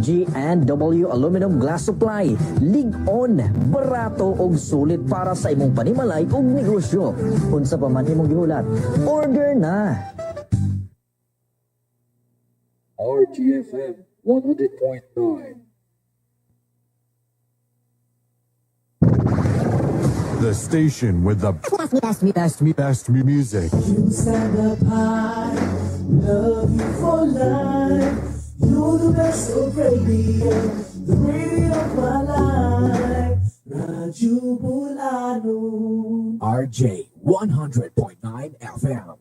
G&W Aluminum Glass Supply. Lig-on, barato og sulit para sa imong panimalay ug negosyo. Unsa pa man imong gihulat, order na! RGFM 100.9. The station with the best, best, best, best music. You stand up high, love you for life. You're the best of radio, the radio of my life. Radyo Bulanon. RJ 100.9 FM.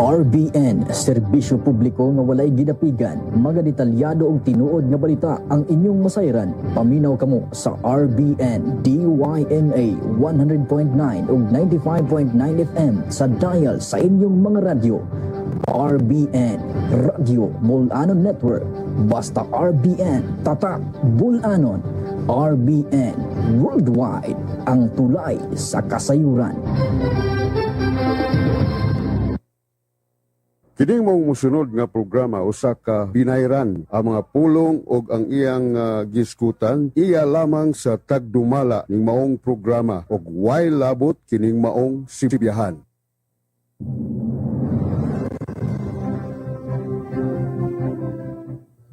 RBN, serbisyo publiko nga walay ginapigan, mga detalyado og tinuod nga balita ang inyong masayran. Paminaw kamo sa RBN DYMA 100.9 ug 95.9 FM sa dial sa inyong mga radyo. RBN, Radyo Bulanon Network. Basta RBN, tatak Bulanon. RBN Worldwide, ang tulay sa kasayuran. Kining mao mosunod nga programa usa ka binayran ang mga pulong og ang iyang giskutan iya lamang sa tagdumala ning maong programa og way labot kining maong sibyahan.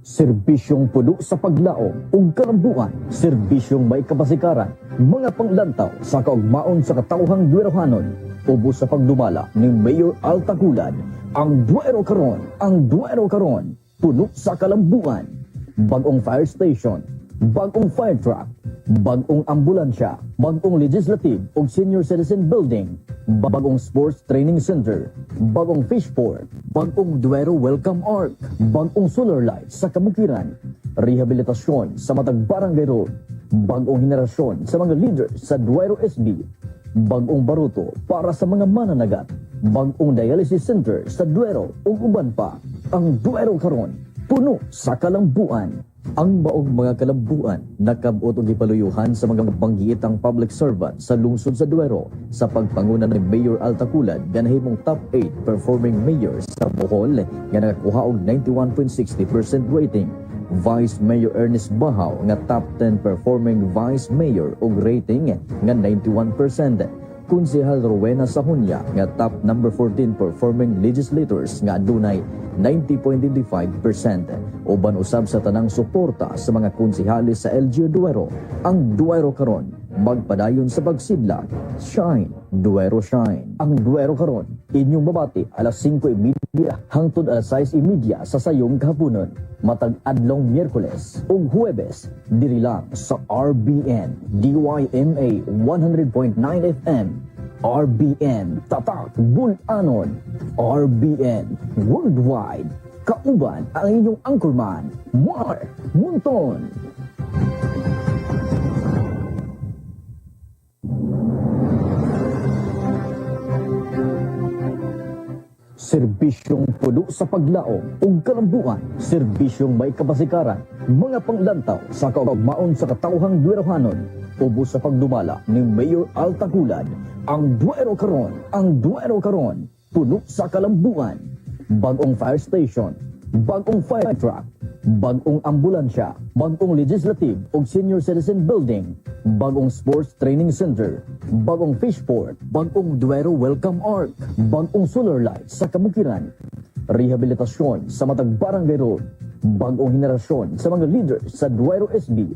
Serbisyong puno sa paglaom ug kalambuan, serbisyong may kapasikaran, mga panglantaw sa kaugmaon sa katawhang Duerohanon, ubos sa pagdumala ni Mayor Altaculan, ang Duero karon, ang Duero karon, puno sa kalambuan, bagong fire station, bagong fire truck, bagong ambulansya, bagong legislative ug senior citizen building, bagong sports training center, bagong fishport, bagong Duero Welcome Arc, bagong solar light sa kabukiran, rehabilitasyon sa matag barangay road, bagong henerasyon sa mga leaders sa Duero SB, bagong baruto para sa mga mananagat, bagong dialysis center sa Duero ug uban pa. Ang Duero karon puno sa kalambuan. Ang maong mga kalambuan nakabot og gipaluyuhan sa mga banggiitang public servant sa lungsod sa Duero sa pagpanguna ni Mayor Altaculad nga nahimong top 8 performing mayor sa Bohol nga nakakuha og 91.60% rating. Vice Mayor Ernest Bahaw nga top 10 performing Vice Mayor og rating nga 91%. Konsehal Rowena Sahunya nga top number 14 performing legislators nga adunay 90.25%. Uban usab sa tanang suporta sa mga konsehales sa LGU Duero, ang Duero karon magpadayon sa pagsidlak. Shine, Duero Shine. Ang Duero karon inyong babati alas 5:30 hangtod alas 6:30 sa sayong kahaponon. Matag adlong Miyerkules ug Huwebes diri lang sa RBN DYMA 100.9 FM. RBN Tatak Bulanon. RBN Worldwide. Kauban ang inyong anchorman, Mark Munton. Serbisyong puno sa paglaom ug kalambuan, serbisyong may kapasikaran, mga panglantaw sa kaugmaon sa katawhang Duerohanon, ubos sa pagdumala ni Mayor Altaculan, ang Duero karon, ang Duero karon, puno sa kalambuan, bagong fire station, bagong fire truck, bagong ambulansya, bagong legislative ug senior citizen building, bagong sports training center, bagong fishport, bagong Duero Welcome Arc, bagong solar light sa kabukiran, rehabilitasyon sa matag barangay road, bagong henerasyon sa mga leaders sa Duero SB,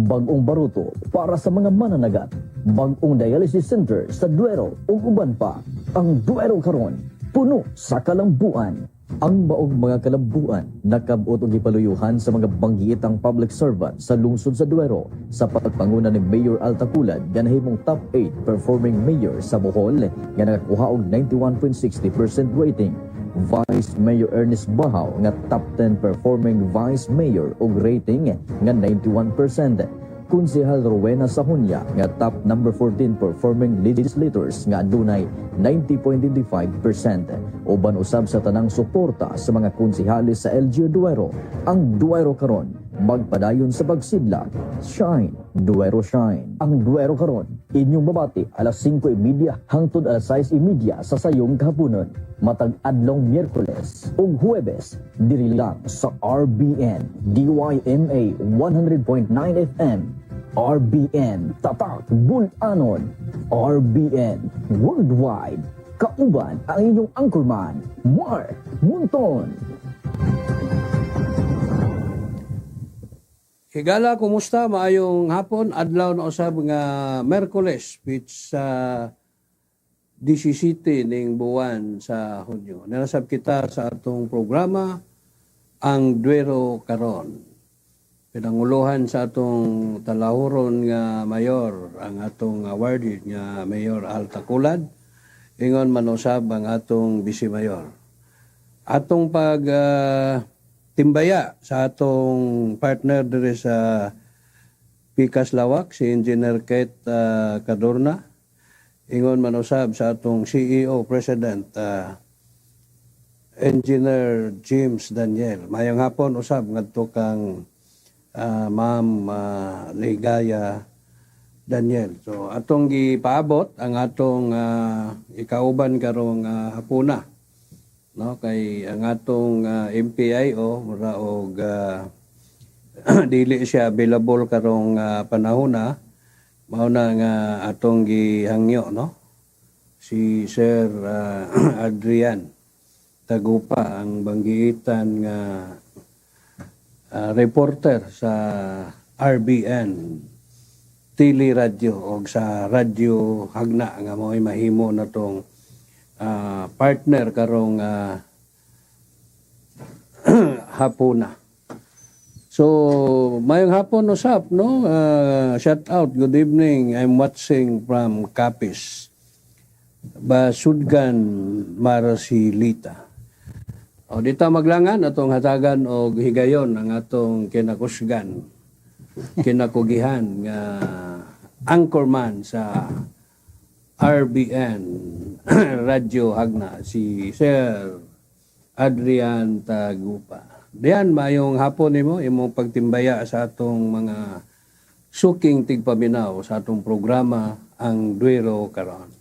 bagong baruto para sa mga mananagat, bagong dialysis center sa Duero ug uban pa. Ang Duero karon puno sa kalambuan. Ang maong mga kalambuan nakabot og gipaluyuhan sa mga banggiitang public servant sa lungsod sa Duero sa pagpanguna ni Mayor Altaculad nga nahimong top 8 performing mayor sa Bohol nga nakakuha og 91.60% rating. Vice Mayor Ernest Bahaw nga top 10 performing Vice Mayor og rating nga 91%. Konsehal Rowena Sahunya nga top number 14 performing legislators nga adunay 90.25%. Uban usab sa tanang suporta sa mga konsehales sa LGU Duero, ang Duero karon Magpadayon sa pagsidlak. Shine, Duero Shine. Ang Duero karon, inyong mabati alas 5:30 hangtod alas 6:30 sa sayong kahaponon. Matag adlong Miyerkules ug Huwebes diri lang sa RBN DYMA 100.9 FM. RBN Tatak Bulanon. RBN Worldwide. Kauban ang inyong anchorman, Mark Munton. Higala, kumusta? Maayong hapon, adlaw na usab nga Merkules, which sa 17 ning buwan sa Hunyo. Narasab kita sa atong programa, Ang Duero Karon. Pinanguluhan sa atong talahuron nga mayor, ang atong awarded nga Mayor Al Taculad, ingon manusab ang atong vice mayor. Atong pag timbaya sa atong partner diri sa Pikas Lawak, si Engineer Kate Cadorna, ingon manusab sa atong CEO President, Engineer James Daniel. Mayong hapon usab ngadto kang Ma'am Ligaya Daniel. So atong gipaabot ang atong ikauban karong hapuna, no, kay ang atong MPIO mura og dili siya available karong panahon na, mao na nga atong gihangyo, no, si Sir Adrian Tagupa, ang banggiitan nga reporter sa RBN Tele Radio og sa Radyo Hagna nga mo'y mahimo na tong partner karong hapuna. So, mayong hapon usap, no? Shout out, good evening. I'm watching from Capiz, Basudgan, Marsilita. O dito maglangan atong hatagan og higayon ang atong kinakusgan, kinakugihan nga anchorman sa RBN Radyo Hagna, si Sir Adrian Tagupa. Diyan, mayong hapon nimo, imong pagtimbaya sa atong mga suking tigpaminaw sa atong programa Ang Duero Karon.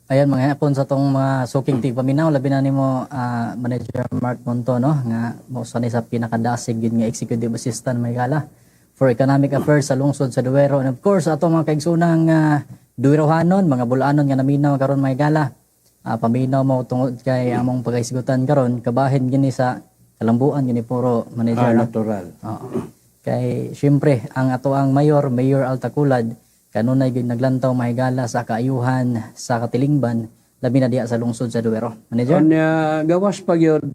Ayan, mga hapon sa atong mga suking tigpaminaw, labi na nimo, Manager Mark Monto, no, nga mo sa ni sa pinakadasig gid nga executive assistant, may gala, for economic affairs sa lungsod sa Duero, and of course atong mga kaigsunang Duerohanon, mga Bulanon nga naminaw karon, may gala. Paminaw mo tungod kay among pagaisgutan karon kabahin gini sa kalambuan gini puro, Manager, no? Natural. Oo. Kay syempre ang ato ang mayor, Mayor Al Taculad, kanunay gyud naglantaw, mahigala, sa kaayuhan sa katilingban, labi na diha sa lungsod sa Duero. Manager? Unya gawas pa gyud,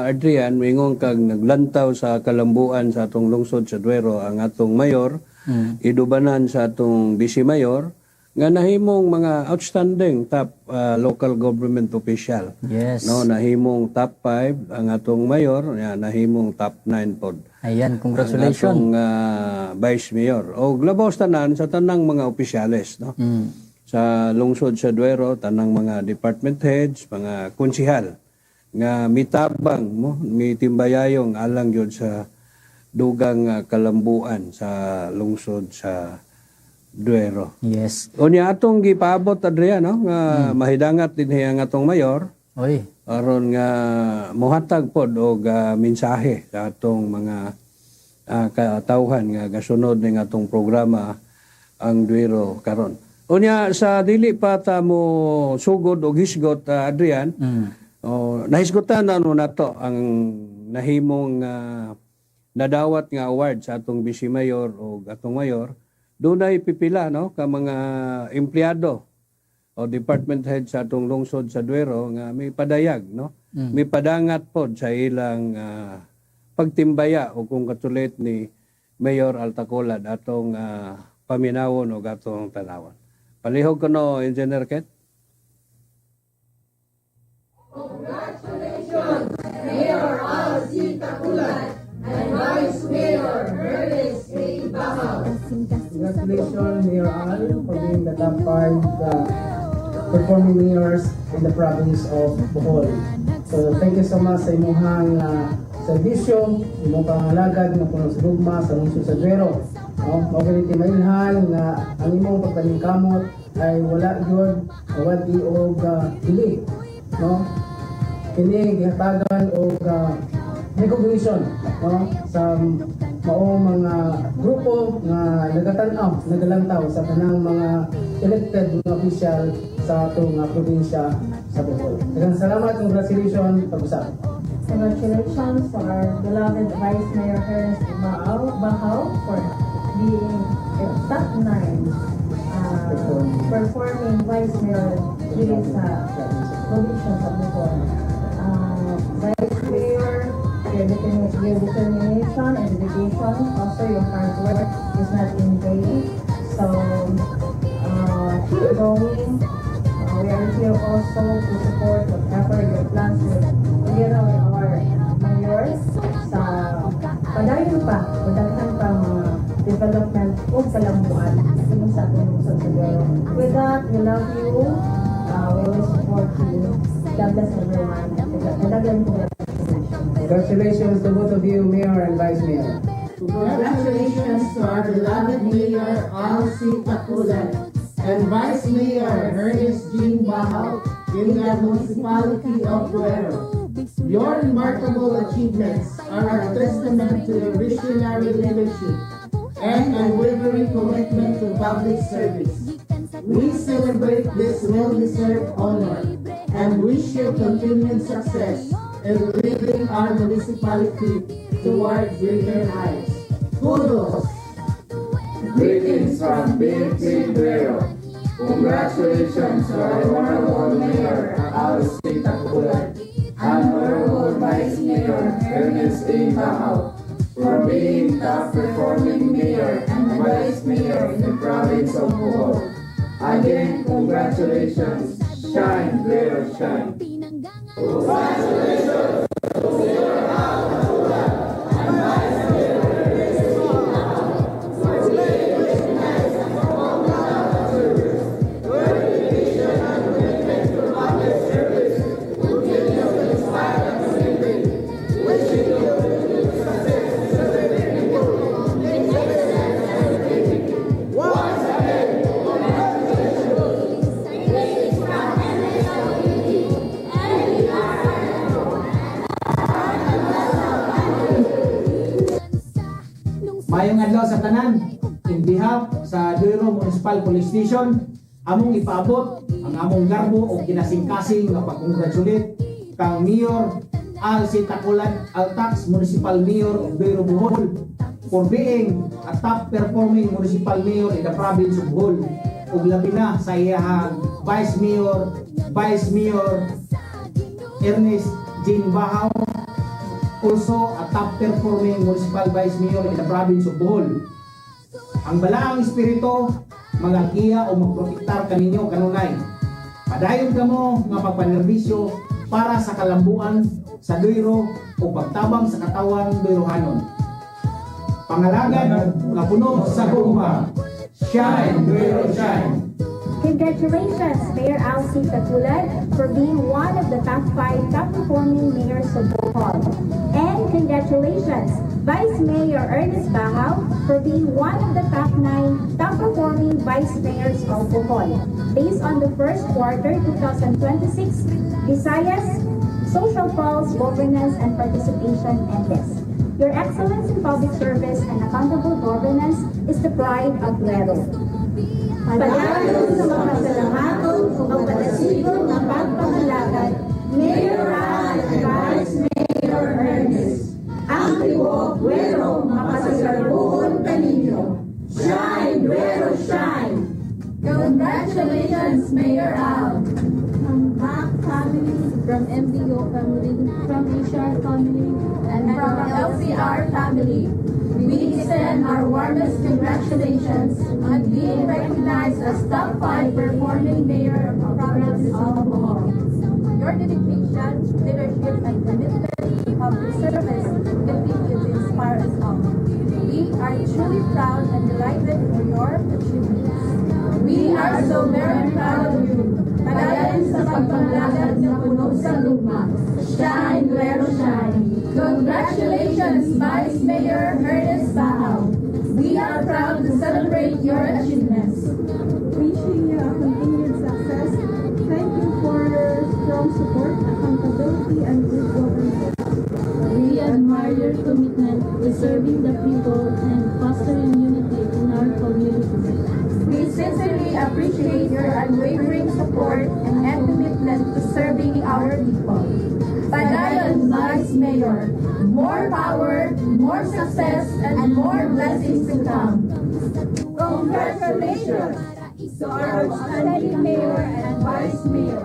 Adrian, mingon kag naglantaw sa kalambuan sa atong lungsod sa Duero ang atong mayor, idubanan sa atong vice mayor nga nahimong mga outstanding top local government official. No, nahimong top 5 ang atong mayor, ya, nahimong top 9 pod Ayan, congratulations. ang atong vice mayor. O labaw sa tanan, sa tanang mga opisyales, no? Sa lungsod sa Duero, tanang mga department heads, mga konsihal nga mitabang mo, mitimbayayong alang gyud sa dugang kalambuan sa lungsod sa Duero. Unya atong gipaabot, Adrian, no, nga mahidangat din ang atong mayor Oy. aron nga mohatag pod og mensahe sa atong mga katawhan nga gasunod ning atong programa Ang Duero Karon. Unya sa dili pa ta mo sugod og hisgot, Adrian, oh, nahisgotan na ano nato ang nahimong nadawat nga award sa atong vice mayor o atong mayor. Dunay pipila, no, ka mga empleyado o department head sa atong lungsod sa Duero nga may padayag, no, may padangat pod sa ilang pagtimbaya o kung katulit ni Mayor Al Taculad, atong paminawon o atong tanawon. Palihog kuno, Engineer Ket. Congratulations, Mayor Al C. Taculad and Vice Mayor Ernest A. Bajaw. Congratulations, Mayor Al, for being the top 5 performing mayors in the province of Bohol. So thank you so much sa imuhang serbisyo, imong pangalagad nga puno sa gugma sa lungsod sa Duero. No? Mao gani mailhan nga ang imong pagpaningkamot ay wala gyud mawad-i og dili, no? Kini gihatagan og recognition, no, sa maong mga grupo nga nagatan-aw, nagalantaw sa tanang mga elected nga official sa atong probinsya sa Bohol. Daghang salamat, congratulations, pag-usap. Congratulations to our beloved Vice Mayor Ernest Bahaw for being a top 9 performing Vice Mayor diri sa probinsya sa Bohol. Vice Mayor, your determination and dedication, also your hard work is not in vain. So, keep going. We are here also to support whatever your plans with, together with our mayor sa padayon pa, padaghan pa mga development o kalambuan dito sa atong lungsod sa Duero. With that, we love you. We will support you. God bless everyone. Daghang congratulations. Congratulations to both of you, Mayor and Vice Mayor. Congratulations to our beloved Mayor Al C. Taculan and Vice Mayor Ernest Jean Bahaw in the municipality of Duero. Your remarkable achievements are a testament to your visionary leadership and unwavering commitment to public service. We celebrate this well-deserved honor and wish you continued success in leading our municipality toward greater heights. Kudos! Greetings from BNP Duero. Congratulations to our Honorable Mayor Al C. Taculan and Honorable Vice Mayor Ernest A. Bahaw for being top performing mayor and vice mayor in the province of Bohol. Again, congratulations. Shine, Duero, shine. Congratulations to Mayor Al Taculan and Vice Mayor Ernest A. Bahaw for being recognized among the top service. Your dedication and commitment to public service continue to inspire the community. Wishing you continued success in serving people with excellence and dignity. Once again, congratulations. Greetings from MSWD, NBR, Maayong adlaw sa tanan. In behalf sa Duero Municipal Police Station, among ipaabot ang among garbo o kinasingkasing nga pag-congratulate kang Mayor Al C. Taculan Altax, Municipal Mayor of Duero, Bohol, for being a top performing municipal mayor in the province of Bohol, ug labi na sa iyahang Vice Mayor, Vice Mayor Ernest Jean Bahaw, also a top performing municipal vice mayor in the province of Bohol. Ang balaang espiritu magagiya o magprotektar kaninyo kanunay. Padayon kamo nga pagpanerbisyo para sa kalambuan sa Duero o pagtabang sa katawhan Duerohanon. Pangalagad nga puno sa gugma. Shine, Duero, shine! Congratulations, Mayor Al C. Taculan, for being one of the top five top performing mayors of Bohol. And congratulations, Vice Mayor Ernest Bahaw, for being one of the top nine top performing vice mayors of Bohol. Based on the first quarter 2026 Visayas Social Pulse Governance and Participation Index. Your excellence in public service and accountable governance is the pride of Duero. Padayon sa makasalamaton ug madasigon nga pagpangalagad, Mayor Al and Vice Mayor Ernest. Ang tibuok Duero mapasasarbuon kaninyo. Shine, Duero, shine! Congratulations, Mayor Al! From MAC family, from MDO family, from HR family, and from LCR family, we extend our warmest congratulations on being recognized as top 5 performing mayor of the province of Bohol. Your dedication, leadership, and commitment to public service continue to inspire us all. We are truly proud and delighted for your achievements. We are so very proud of you. Padayon sa pagpangalagad na puno sa gugma. Shine, Duero, shine. Congratulations, Vice Mayor Ernest Bahao. We are proud to celebrate your achievements. Wishing you a continued success. Thank you for your strong support, accountability, and good governance. We admire your commitment to serving the people and fostering unity in our community. We sincerely appreciate your unwavering support and commitment to serving our people. Padayon, Vice Mayor. More power, more success, and more blessings to come. Congratulations to our outstanding mayor and vice mayor.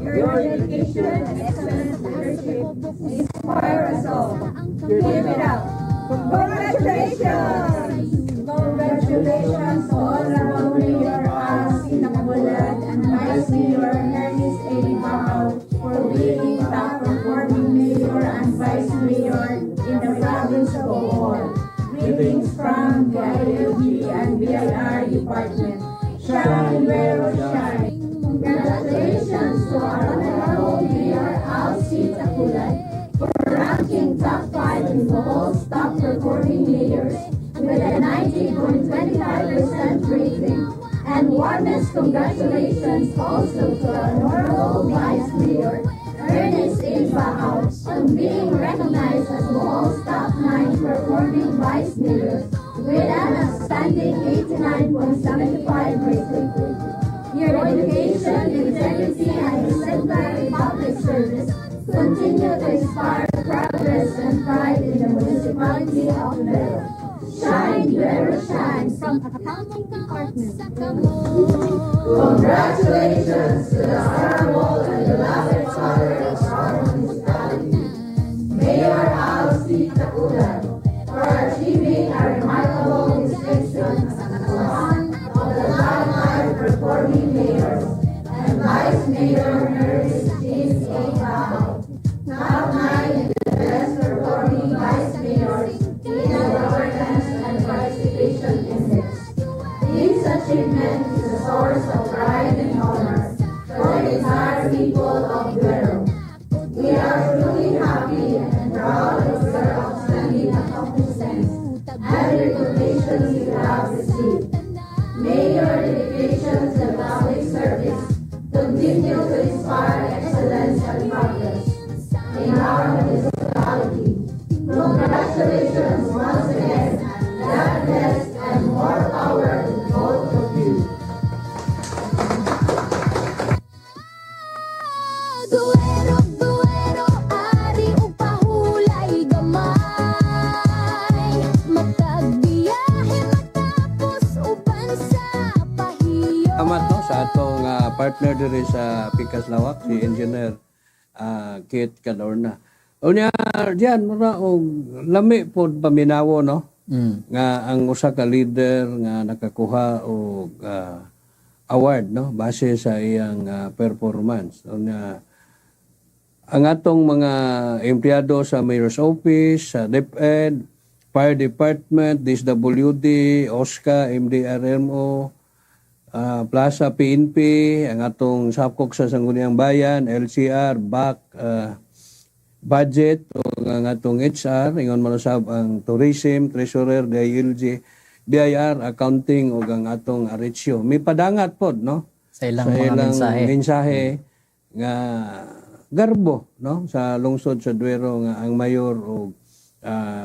Your dedication and excellent leadership inspire us all. Keep it up. Congratulations! Congratulations to Honorable Mayor Al C. Taculad and Vice Mayor Ernest A. Bahao for being top performing mayor and vice mayor in the province of Bohol. Greetings from the DILG and BIR Department. Shine, Duero, shine. Congratulations to our Honorable Mayor Al C. Taculad for ranking top 5 in Bohol's top performing mayors with a 90.25% rating. And warmest congratulations also to our Honorable Vice Mayor Ernest A. Bahao on being recognized as Bohol's top 9 performing vice mayors with an outstanding 89.75 rating. Your dedication, integrity, and exemplary public service continue to inspire progress and pride in the municipality of Duero. Shine, Duero, shine. From Accounting Department. Congratulations to the honorable and beloved father of our municipality, Mayor Al C. Taculad, for achieving a remarkable distinction as one of the top five performing mayors, and Vice Mayor Ernest Jean A. Bahao, top nine in the best performing vice mayors in the Governance and Participation Index. This achievement is a source of pride and honor for the entire people of Duero. We are truly happy and proud of your outstanding accomplishments and recognitions you have received. May your dedication to public service continue to inspire excellence and progress in our municipality. Congratulations once again. God bless and more power to both of you. Duero, duero, ari ug pahulay gamay. Matag biyahe matapos uban sa pahiyo. Salamat, no, sa atong partner diri sa Pikas Lawak, si Engineer Kate Cadorna. Unya diyan mura og lami pod paminawo, no, nga ang usa ka leader nga nakakuha og award, no, base sa iyang performance. Unya ang atong mga empleyado sa Mayor's Office, sa DepEd, Fire Department, DSWD, OSCA, MDRMO, Plaza PNP, ang atong SAPCOC sa Sangguniang Bayan, LCR, BAC, budget, o ang atong HR, ingon man usab ang tourism, treasurer, DILG, BIR, accounting, ug ang atong Aretsyo. May padangat pod, no? Sa ilang Sa mga ilang mensahe. Mensahe nga garbo, no, sa lungsod sa Duero nga ang mayor o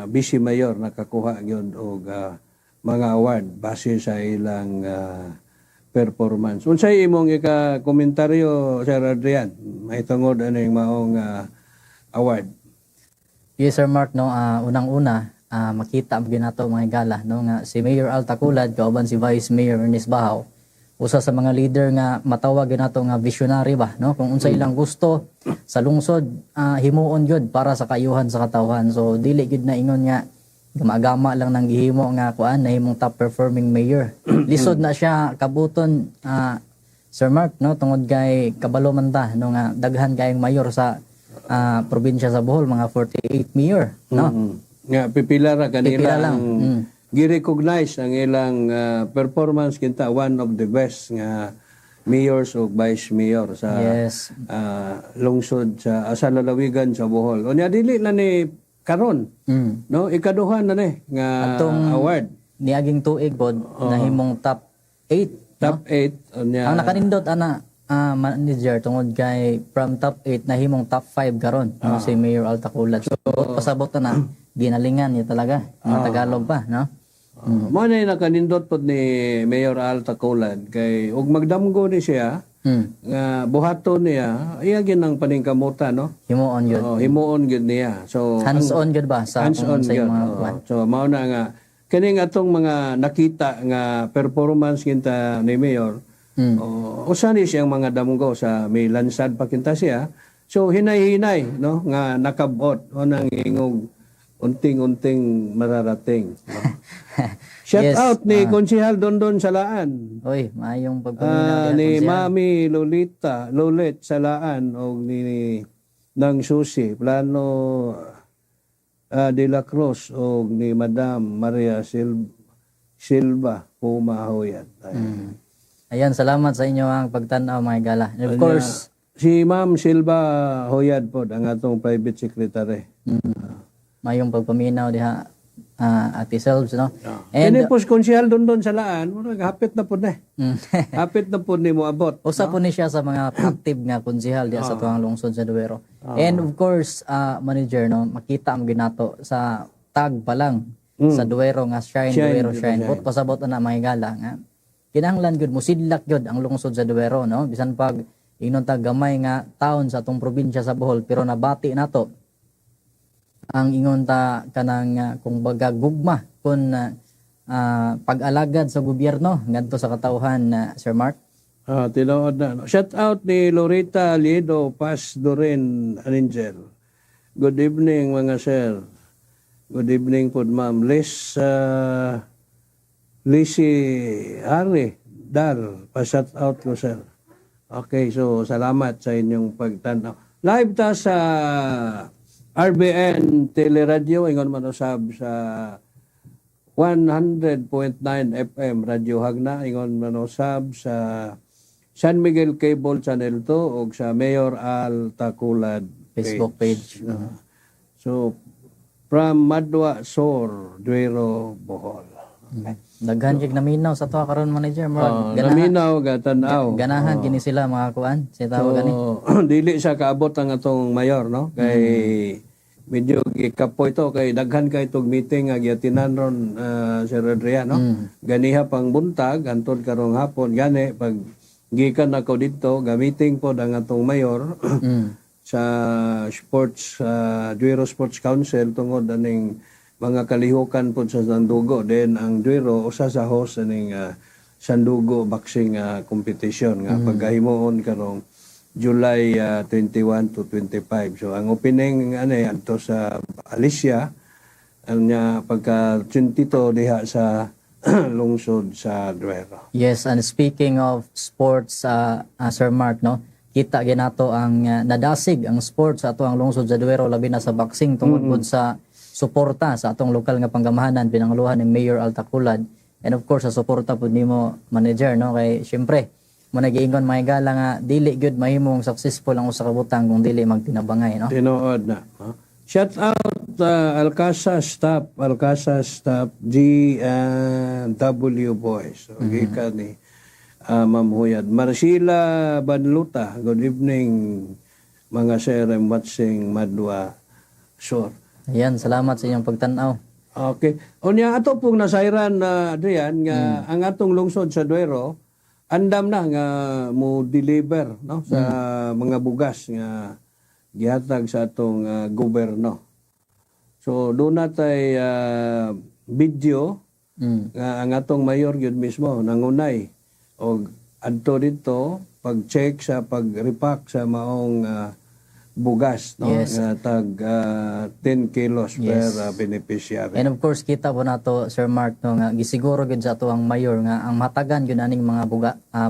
vice mayor nakakuha gyud og mga award base sa ilang performance. Unsay imong ika komentaryo, Sir Adrian, mahitungod aning maong award? Yes, Sir Mark, no, unang-una, makita mo ginato, mga higala, no, nga si Mayor Al Taculad kauban si Vice Mayor Ernest Bahao, usa sa mga leader nga matawag ginato nga visionary ba, no, kung unsa ilang gusto sa lungsod, himuon gyud para sa kaayuhan sa katawhan. So dili gyud na ingon nga gamagama lang nang gihimo nga kuan nahimong top performing mayor. Lisod na siya kabuton, Sir Mark, no, tungod kay kabalo man ta, no, nga daghan kayong mayor sa probinsya sa Bohol, mga 48 mayor, no? Nga pipila ra kanila Pipila lang. ang gi-recognize ang ilang performance, kinta one of the best nga mayors ug vice mayor sa lungsod sa sa lalawigan sa Bohol. Unya dili na ni karon. No, ikaduha na ni nga Atong award. Niaging tuig pod nahimong top 8. Top 8 unya. Ang nakanindot ana, manager, tungod kay from top 8 nahimong top 5 karon, no, si Mayor Al Taculan. So pasabot na na ginalingan niya talaga, mga Tagalog pa, no? Mo na yung nakanindot pod ni Mayor Al Taculan kay og magdamgo ni siya nga buhaton niya, iya gyud ang paningkamutan, no? Himuon gyud. Oh, himuon gyud niya. So Hands-on gyud ba sa hands-on kung sa gyud. mga Oo. So mao na nga kining atong mga nakita nga performance kinta ni Mayor. Oh, usa ni siyang mga damgo sa may lansad pa kinta siya. So hinay-hinay, no, nga nakabot o nang ingog unting-unting mararating. No? Shout out ni Konsihal Dondon Salaan. Oy, maayong pagpaminaw diha, ni Konsihal. Mami Lolita Lolet Salaan og ni nang Susi Plano de la Cruz og ni Madam Maria Silva Puma Hoyat. Ayan. Ayan, salamat sa inyo ang pagtan-aw, mga gala. And of Kanya, course, si Ma'am Silva Hoyad po ang atong private secretary. Mayong pagpaminaw diha, Ate Selbs, no? And Kini po si Konsihal Dondon Salaan, murag hapit na po na. Hapit na po ni moabot. Usa po ni siya sa mga active nga konsehal diha sa tuang lungsod sa Duero. And of course, manager, no, makita ang ginato sa tag pa lang sa Duero nga Shine, Shine, Duero Duero Shine. Shine. But pasabot na mga gala nga kinahanglan gyud mosidlak gyud ang lungsod sa Duero, no? Bisan pag ingnon ta gamay nga taon sa atong probinsya sa Bohol, pero nabati nato ang ingon ta kanang kung baga gugma kun pag-alagad sa gobyerno ngadto sa katawhan na, Sir Mark. Tinuod na. No? Shout out ni Lorita Liedo Paz Dorin Angel. Good evening, mga sir. Good evening po, ma'am. Liz Lizzie Harry Dar, pa-shout out ko, sir. Okay, so salamat sa inyong pagtanaw. Live ta sa RBN Teleradyo, ingon man usab sa 100.9 FM Radyo Hagna, ingon man usab sa San Miguel Cable Channel 2 ug sa Mayor Al Taculad Facebook page. So from Madwa Sur, Duero, Bohol. Okay. Daghan kay naminaw sa tuwa karon, manager. Murag ganahan, naminaw gatanaw. Ganahan kini sila mga kuan. Sa tawag gani. So, dili siya kaabot ang atong mayor, no? Kay medyo gikapoy to kay daghan kay tog meeting nga giatinan ron, Sir Adrian, no? Ganiha pang buntag hantod karong hapon, gani pag gikan ako dito ga-meeting pod ang atong mayor sa sports Duero Sports Council tungod aning mga kalihukan pod sa Sandugo. Then ang Duero usa sa host aning Sandugo boxing competition nga pagkahimuon karong July 21 to 25. So ang opening ani adto sa Alicia, anya pagka 22 diha sa lungsod sa Duero. Yes, and speaking of sports, Sir Mark, no? Kita ginato ang nadasig ang sports sa ato ang lungsod sa Duero, labi na sa boxing, tungod pud sa suporta sa atong lokal nga panggamahanan pinanguluhan ni Mayor Al Taculad and of course sa suporta pud nimo, manager, no, kay syempre mo nagiingon, mga gala, nga dili gyud mahimong successful ang usa ka butang kung dili magtinabangay, no? Tinuod na. No? Shout out Alcasa staff, Alcasa staff G and W Boys. So, gikan ni Ma'am Huyad. Marcela Banluta, good evening, mga sir, I'm watching Madwa Sur. Ayan, salamat sa inyong pagtan-aw. Okay. Unya ato pong nasayran na Adrian nga ang atong lungsod sa Duero andam na nga mo deliver, no, sa mga bugas nga gihatag sa atong gobyerno. So doon na tay video nga ang atong mayor gyud mismo nangunay og adto dito pag-check sa pag-repack sa maong bugas, no, nga tag 10 kilos per beneficiary. And of course, kita po nato, Sir Mark, no, nga gisiguro gyud sa ato ang mayor nga ang matagan gyud aning mga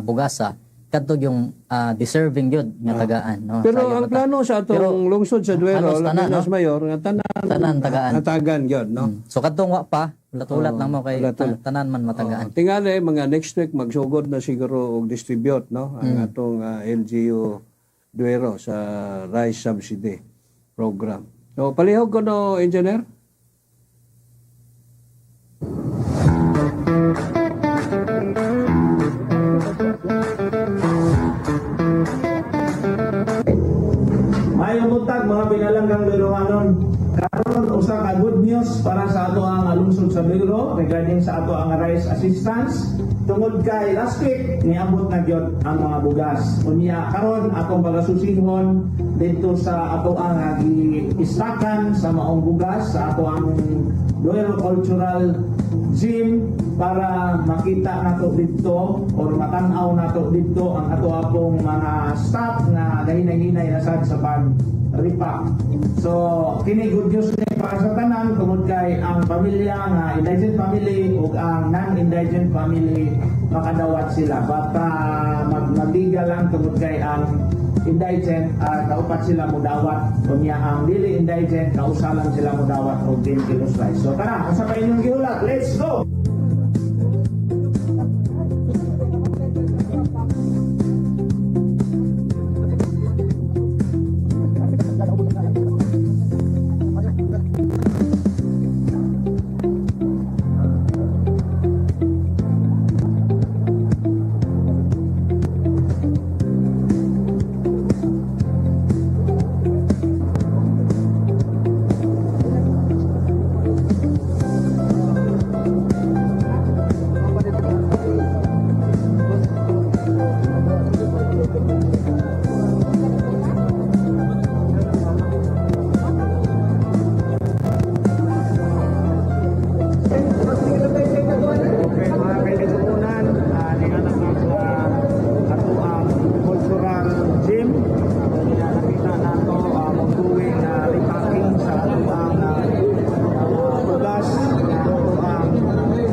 bugasa kadto yung deserving gyud nga tagaan, no? Pero Sayo ang ba ta? plano sa atong Pero lungsod sa Duero, halos tanan, labi na no? sa mayor, nga tanan Tanan tagaan. Hatagan gyud, no? So kadtong wa pa, Ulat-ulat lang mo kay Ulat-ulat. tanan man matagaan. Oh, tingali mga next week magsugod na siguro og distribute, no, ang atong LGU Duero sa rice subsidy program. So palihog ko, no, engineer. Mayong buntag, mga pinalanggang Duerohanon. Karon, usa ka good news para sa ato ang lungsod sa Duero regarding sa ato ang rice assistance tungod kay last week niabot na gyud ang mga bugas. Unya karon atong pagasusihon didto sa ato ang giistakan sa maong bugas sa ato ang Duero Cultural Gym para makita nato didto or matan-aw nato didto ang ato apong mga staff na gahinay-hinay na sad sa pag repack. So kini good news ni para sa tanan tungod kay ang pamilya nga indigent family ug ang non-indigent family makadawat sila. But magmabiga lang tungod kay ang indigent, kaupat sila mudawat, unya ang dili indigent kausa lang sila mudawat og 10 kilos rice. So tara, asa pa inyong gihulat? Let's go! Okay, mga kaigsuonan, ninganang sa ato ang cultural gym. Kaya nakita nato ang ongoing na repacking sa ato ang bugas na ato ang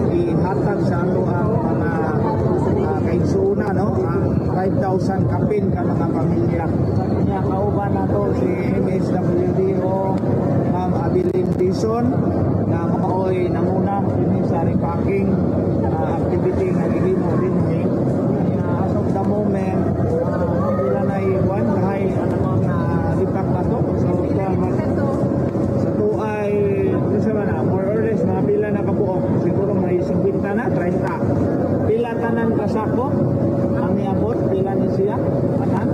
ihatag sa ato ang mga kaigsuonan, no? Ang 5,000 kapin ka mga pamilya. Kanya kauban nato si MSWDO Ma'am Abilin Dison na maoy nanguna dinhi sa repacking activity nga gihimo dinhi. Kanya as of the moment, pila na iwan kahay ano mga repack na to. So sa to ay unsa man na, more or less mga pila na kabuok, siguro may 50 na, 30. Pila tanan ka sako ang niabot, pila ni siya tanan?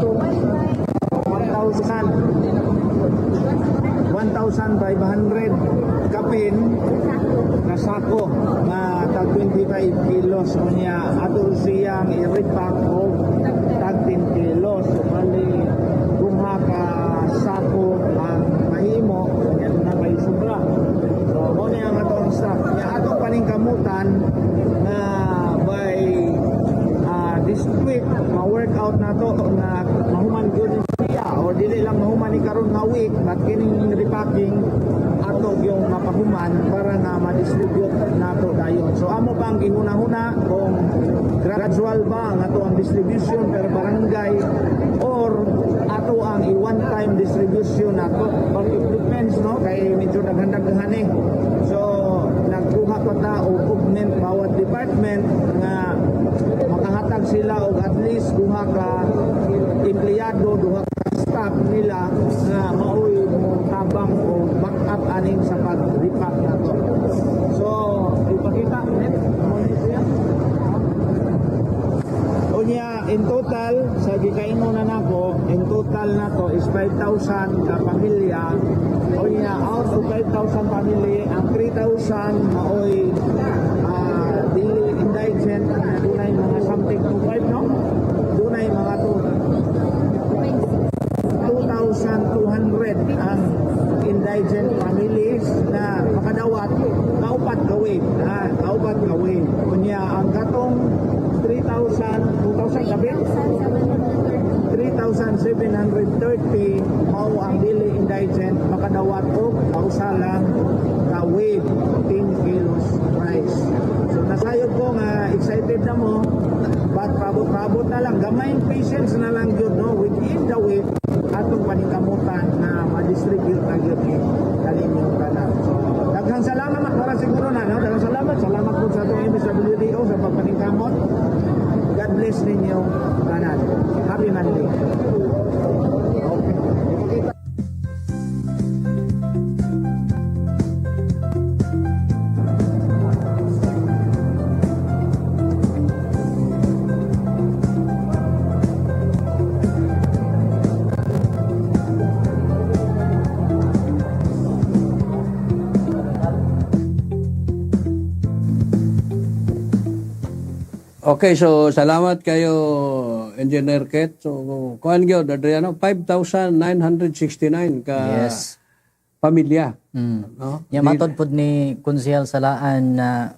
So, 1,000 1,500 kapin na sako nga tag 25 kilos, unya ato siyang i-repack og tag 10 kilos, so bali duha ka sako ang mahimo, unya na may sobra. So mo ni ang atong staff, unya atong paningkamutan na by this week ma-work out na to na mahuman gyud siya or dili lang mahuman ni karon nga week, but kining repacking ato yung mapahuman para nga ma-distribute nato dayon. So amo pang gihuna-huna kung gradual ba ang ato ang distribution per barangay or ato ang i-one time distribution nato, but it depends, no, kay medyo daghan-daghan eh. So nagkuha pa ta og augment bawat department nga makahatag sila og at least duha ka empleyado, duha ka staff nila nga maoy mo tabang o back up aning sa pag-repack nato. So ipakita net mo ni siya. Unya in total sa gikaingon na nako, in total nato is 5,000 ka pamilya. Unya out of 5,000 family, ang 3,000 maoy dili indigent na dunay mga something to 5, no? Dunay mga 2,200 ang indigent families na makadawat kaupat ka wave, ha, kaupat ka wave. Unya ang katong 3,000, 2,000 gabi 3,730 mao ang dili indigent makadawat og kausa lang ka wave, 10 kilos rice. So nasayod ko nga excited na mo, but pabot-pabot na lang, gamay patience na lang gyud, no, within the week. atong paningkamutan na ma-distribute na gyud ni kaninyong tanan. So, daghang salamat para siguro na, no? Daghang salamat. Salamat po sa atong MSWDO sa pagpaningkamot. God bless ninyo tanan. Happy Monday. Okay. Ipakita. Okay, so salamat kayo, Engineer Ket. So kuan gyud, Adriano, 5,969 ka pamilya. No? Ya, matod pod ni Konsehal Salaan na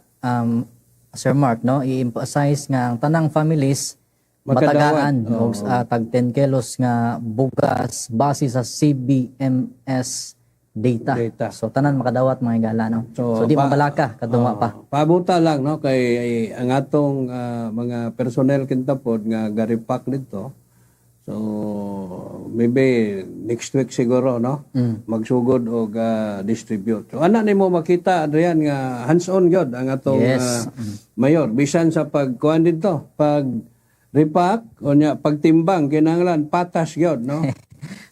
Sir Mark, no, i-emphasize nga ang tanang families Makadawat. matagaan og tag 10 kilos nga bugas base sa CBMS data. Data. So tanan makadawat, mga higala, no. So di mabalaka kadtong wa pa. Pabuta lang, no, kay ay, ang atong mga personnel kinta pod nga garipak dito. So maybe next week siguro, no, magsugod og distribute. So ana nimo makita, Adrian, nga hands-on gyud ang atong mayor bisan sa pagkuan dito, pag repack unya pagtimbang, kinahanglan patas gyud, no.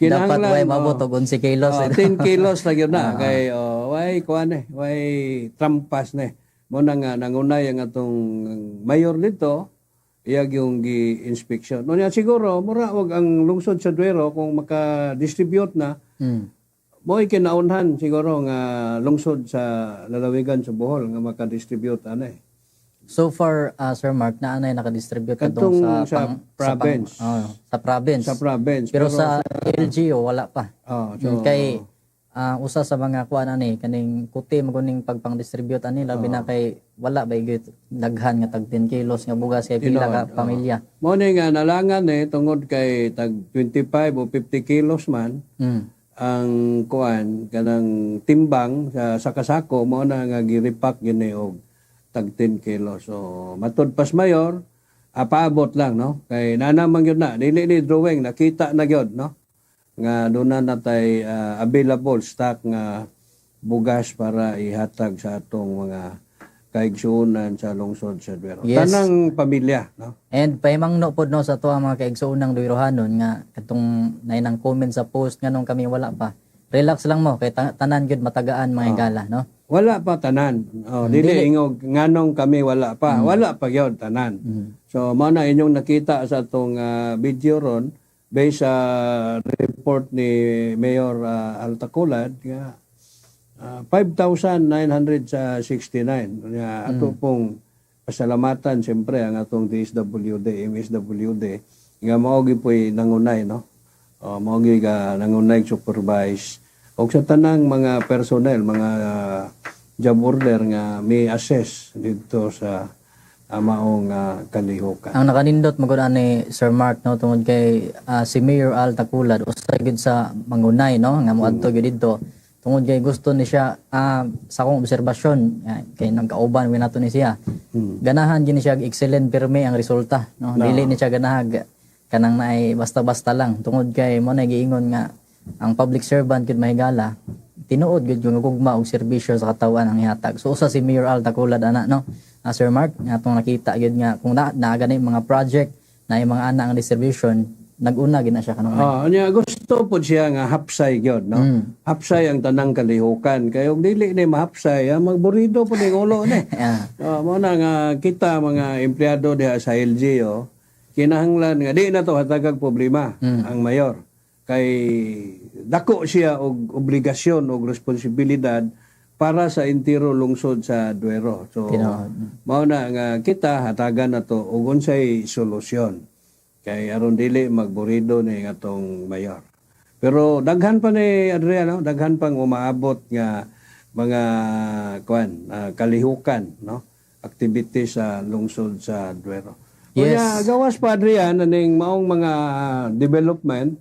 Dapat way mabot og 11 kilos. Oh, 10 kilos na gyud na kay, oh, way kuan eh, way trampas na eh. Mo na nga nangunay ang atong mayor dito, iyag yung gi-inspection. No niya siguro mura og ang lungsod sa Duero kung maka-distribute na, mo'y kinaunhan siguro nga lungsod sa lalawigan sa Bohol nga maka-distribute ana eh. So far, Sir Mark, naa nay nakadistribute kadtong Kadtong sa, sa province. oh, sa province. Sa province. Pero sa LGU wala pa. Oh, so, Kay usa sa mga kuan ani kaning kuti maguning pagpang-distribute ani, labi na kay wala ba gyud daghan nga tag 10 kilos nga bugas kay pila ka pamilya. Mo ni nga nalangan eh tungod kay tag 25 o 50 kilos man ang kuan kanang timbang sa kasako, mo na nga girepack gini og tag 10 kilos. So matud pas mayor, paabot lang, no, kay nana man gyud na, dili ni drawing, nakita na gyud, no, nga doon na natay available stock nga bugas para ihatag sa atong mga kaigsuonan sa lungsod sa Duero. Tanang pamilya, no. And pahimangno pod, no, sa ato ang mga kaigsuonang Duerohanon nga katong nainang comment sa post nganong kami wala pa. Relax lang mo kay tanan gyud matagaan, mga higala, no. Wala pa tanan. Oh, dili ingog nganong kami wala pa. Wala pa gyud tanan. So mao na inyong nakita sa atong video ron based sa report ni Mayor Al Taculad nga 5,969. Nga ato pong pasalamatan siyempre ang atong DSWD, MSWD nga mao gyud po'y nangunay, no. Oh, mao gyud ga nangunay supervise og sa tanang mga personnel, mga job order nga may assess dito sa maong kalihukan. Ang nakanindot magud ani, Sir Mark, no, tungod kay si Mayor Al Taculad usa gyud sa mangunay, no, nga moadto gyud didto tungod kay gusto ni siya, sa akong obserbasyon, kay nagkauban wi nato ni siya, ganahan gyud ni siya og excellent pirmi ang resulta, no. Dili ni siya ganahag kanang naay basta-basta lang tungod kay mo na giingon nga ang public servant gyud, mahigala, tinuod gyud yung gugma og serbisyo sa katawan ang ihatag. So usa si Mayor Al Taculad ana, no, Sir Mark, nga atong nakita gyud nga kung na naa gani mga project na yung mga ana ang distribution, nag-una gyud na siya kanunay. Ah, nya gusto po siya nga hapsay gyud, no. Hapsay ang tanang kalihukan kay og dili ni mahapsay, magburido po ning ulo ni. Ah, mo na nga kita mga empleyado diha sa LGU kinahanglan nga di na to hatagag problema ang mayor kay dako siya og obligasyon og responsibilidad para sa entiro lungsod sa Duero. So Tinuod. mao na nga kita hatagan na to og unsay solusyon kay aron dili magburido ni atong mayor. Pero daghan pa ni Adriano, daghan pang umaabot nga mga kuan, kalihukan, no, activity sa lungsod sa Duero. Unya, gawas pa, Adrian, aning maong mga development,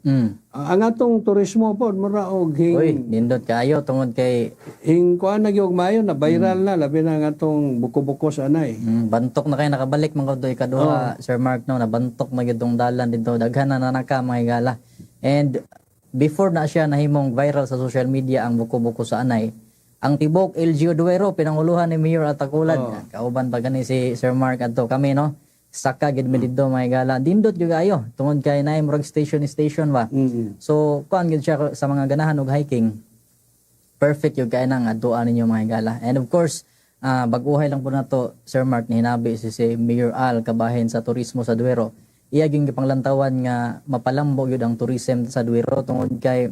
ang atong turismo pod mura og hing Uy, nindot kaayo tungod kay hing kuan na gyud maayo na viral na, labi na ang atong buko-buko sa anay. Bantok na kayo nakabalik mga kadoy kaduha, Sir Mark, no, nabantok na gyud tong dalan dito, daghan na nanaka, mga higala. And Before na siya nahimong viral sa social media ang buko-buko sa Anay, ang tibok LGU Duero pinanguluhan ni Mayor Al Taculan. Kauban pa gani si Sir Mark adto kami, no. Saka gid mi didto, mga higala. Dindot gyud ayo tungod kay naay murag station station ba. So kuan gyud siya sa mga ganahan og hiking. Perfect yung kaya nang adtuan ninyo, mga higala. And of course, bag-uhay lang po nato, Sir Mark, ni hinabi si Mayor Al kabahin sa turismo sa Duero. Iya gyud gipanglantawan nga mapalambo gyud ang tourism sa Duero tungod kay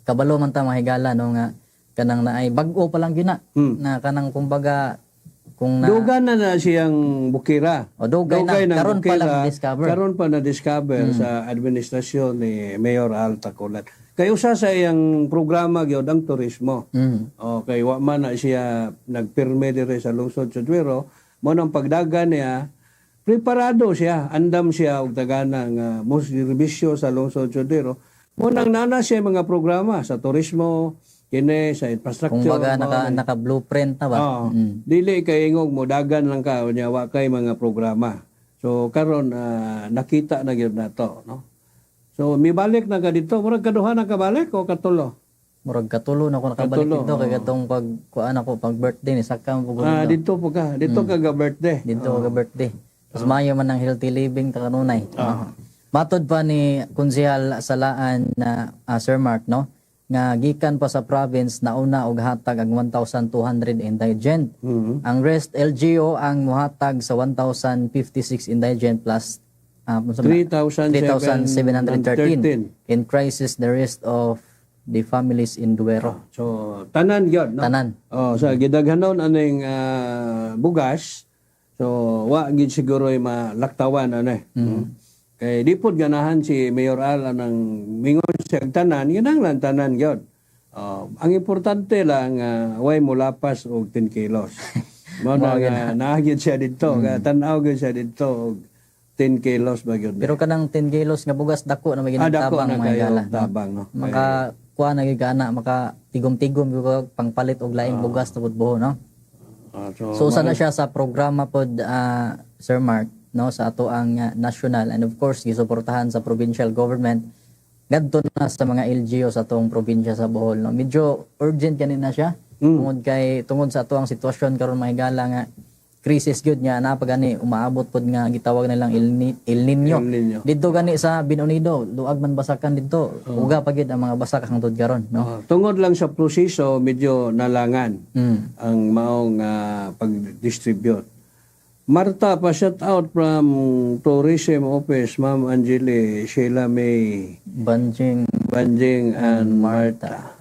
kabalo man ta, mga higala, no, nga kanang naay bag-o pa lang gyud na, na kanang kumbaga kung na Duga na na siyang bukira. O, dugay na. Ng Karon pa lang bukira. na-discover. Karon pa na-discover sa administrasyon ni Mayor Al Taculan. Kay usa sa iyang programa gyud ang turismo. Okay, wa man na siya nagpirme dire sa lungsod sa Duero, mo nang pagdagan niya, preparado siya, andam siya og tagana nga mo serbisyo sa lungsod sa Duero. Mo nang nana siya mga programa sa turismo, kini sa infrastructure. Kumbaga mao naka ni. Naka blueprint na ba? Oo. Dili kay ingog mo dagan lang ka unya wa kay mga programa. So karon nakita na gyud nato, no. So mibalik na ka dito, murag kaduha na ka balik o katulo? Murag katulo na ako nakabalik Katulo, dito kay katong pag kuan ako pag birthday ni saka mo pud Dito po ka, dito ka ga birthday. Dito ka birthday. Mas maayo man ang healthy living ta kanunay. Matod pa ni Konsehal Salaan na Sir Mark, no, nga gikan pa sa province nauna og hatag ang 1,200 indigent. Ang rest LGU ang muhatag sa 1,056 indigent plus unsa man? 3,713. 3,713 in crisis, the rest of the families in Duero. So tanan gyud, no. Tanan. Oh, sa gidaghanon aning bugas. So wa gid siguro ay malaktawan ano eh. Kay di pod ganahan si Mayor Al anang mingon siya og tanan, ginahanglan tanan gyud. Oh, ang importante lang way mulapas og 10 kilos. Mao na Mao gyud. nga naa gyud siya didto, mm. tan-aw gyud siya didto og 10 kilos ba gyud. Pero kanang 10 kilos nga bugas, dako na may Ah, dako tabang na mga kayo higala, no? tabang, no. Maka kuha na gyud ka ana, maka tigom-tigom gyud ka pangpalit og laing bugas tubod buho, no. So, So usa na siya sa programa pod, Sir Mark, no, sa ato ang national and of course gisuportahan sa provincial government ngadto na sa mga LGU sa atong probinsya sa Bohol, no. Medyo urgent kani na siya tungod kay tungod sa ato ang sitwasyon karon, mga higala, nga crisis gyud nga naa pa gani umaabot pod nga gitawag nilang El Niño. El Niño. Didto gani sa Bien Unido, luag man basakan didto. Uga pa gyud ang mga basak hangtod karon, no. Oh, tungod lang sa proseso medyo nalangan ang maong pag-distribute. Marta, pa shout out from Tourism Office, Ma'am Angeli, Sheila May, Banjing Banjing and Marta.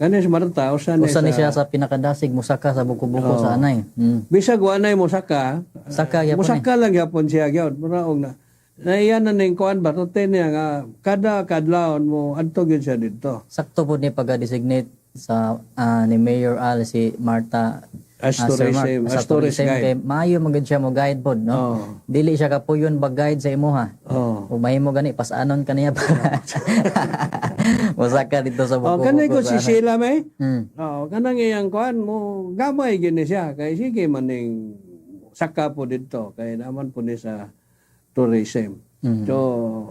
Kani si Marta, usa ni Usa ni siya sa pinakadasig musaka sa buko-buko sa Anay. Bisag wa nay mosaka, Saka gyapon. Mosaka lang gyapon siya gyud. Mura og na naiyan na ning kuan ba routine niya nga kada kadlawon mo adto gyud siya didto. Sakto po ni pagka-designate sa ni Mayor Al si Marta As Sir Mark, tourism, sa as tourist tourism guide. kay maayo man gud siya mo guide pod, no. Dili siya kapuyon ba guide sa imuha. Ug mahimo gani pasanon kaniya para mosaka dito sa Oh, buko. kanay ko si Sheila May. Oh, kanang iyang kuan mo gamay gini siya kay sige maning saka po didto kay naman po ni sa tourism. So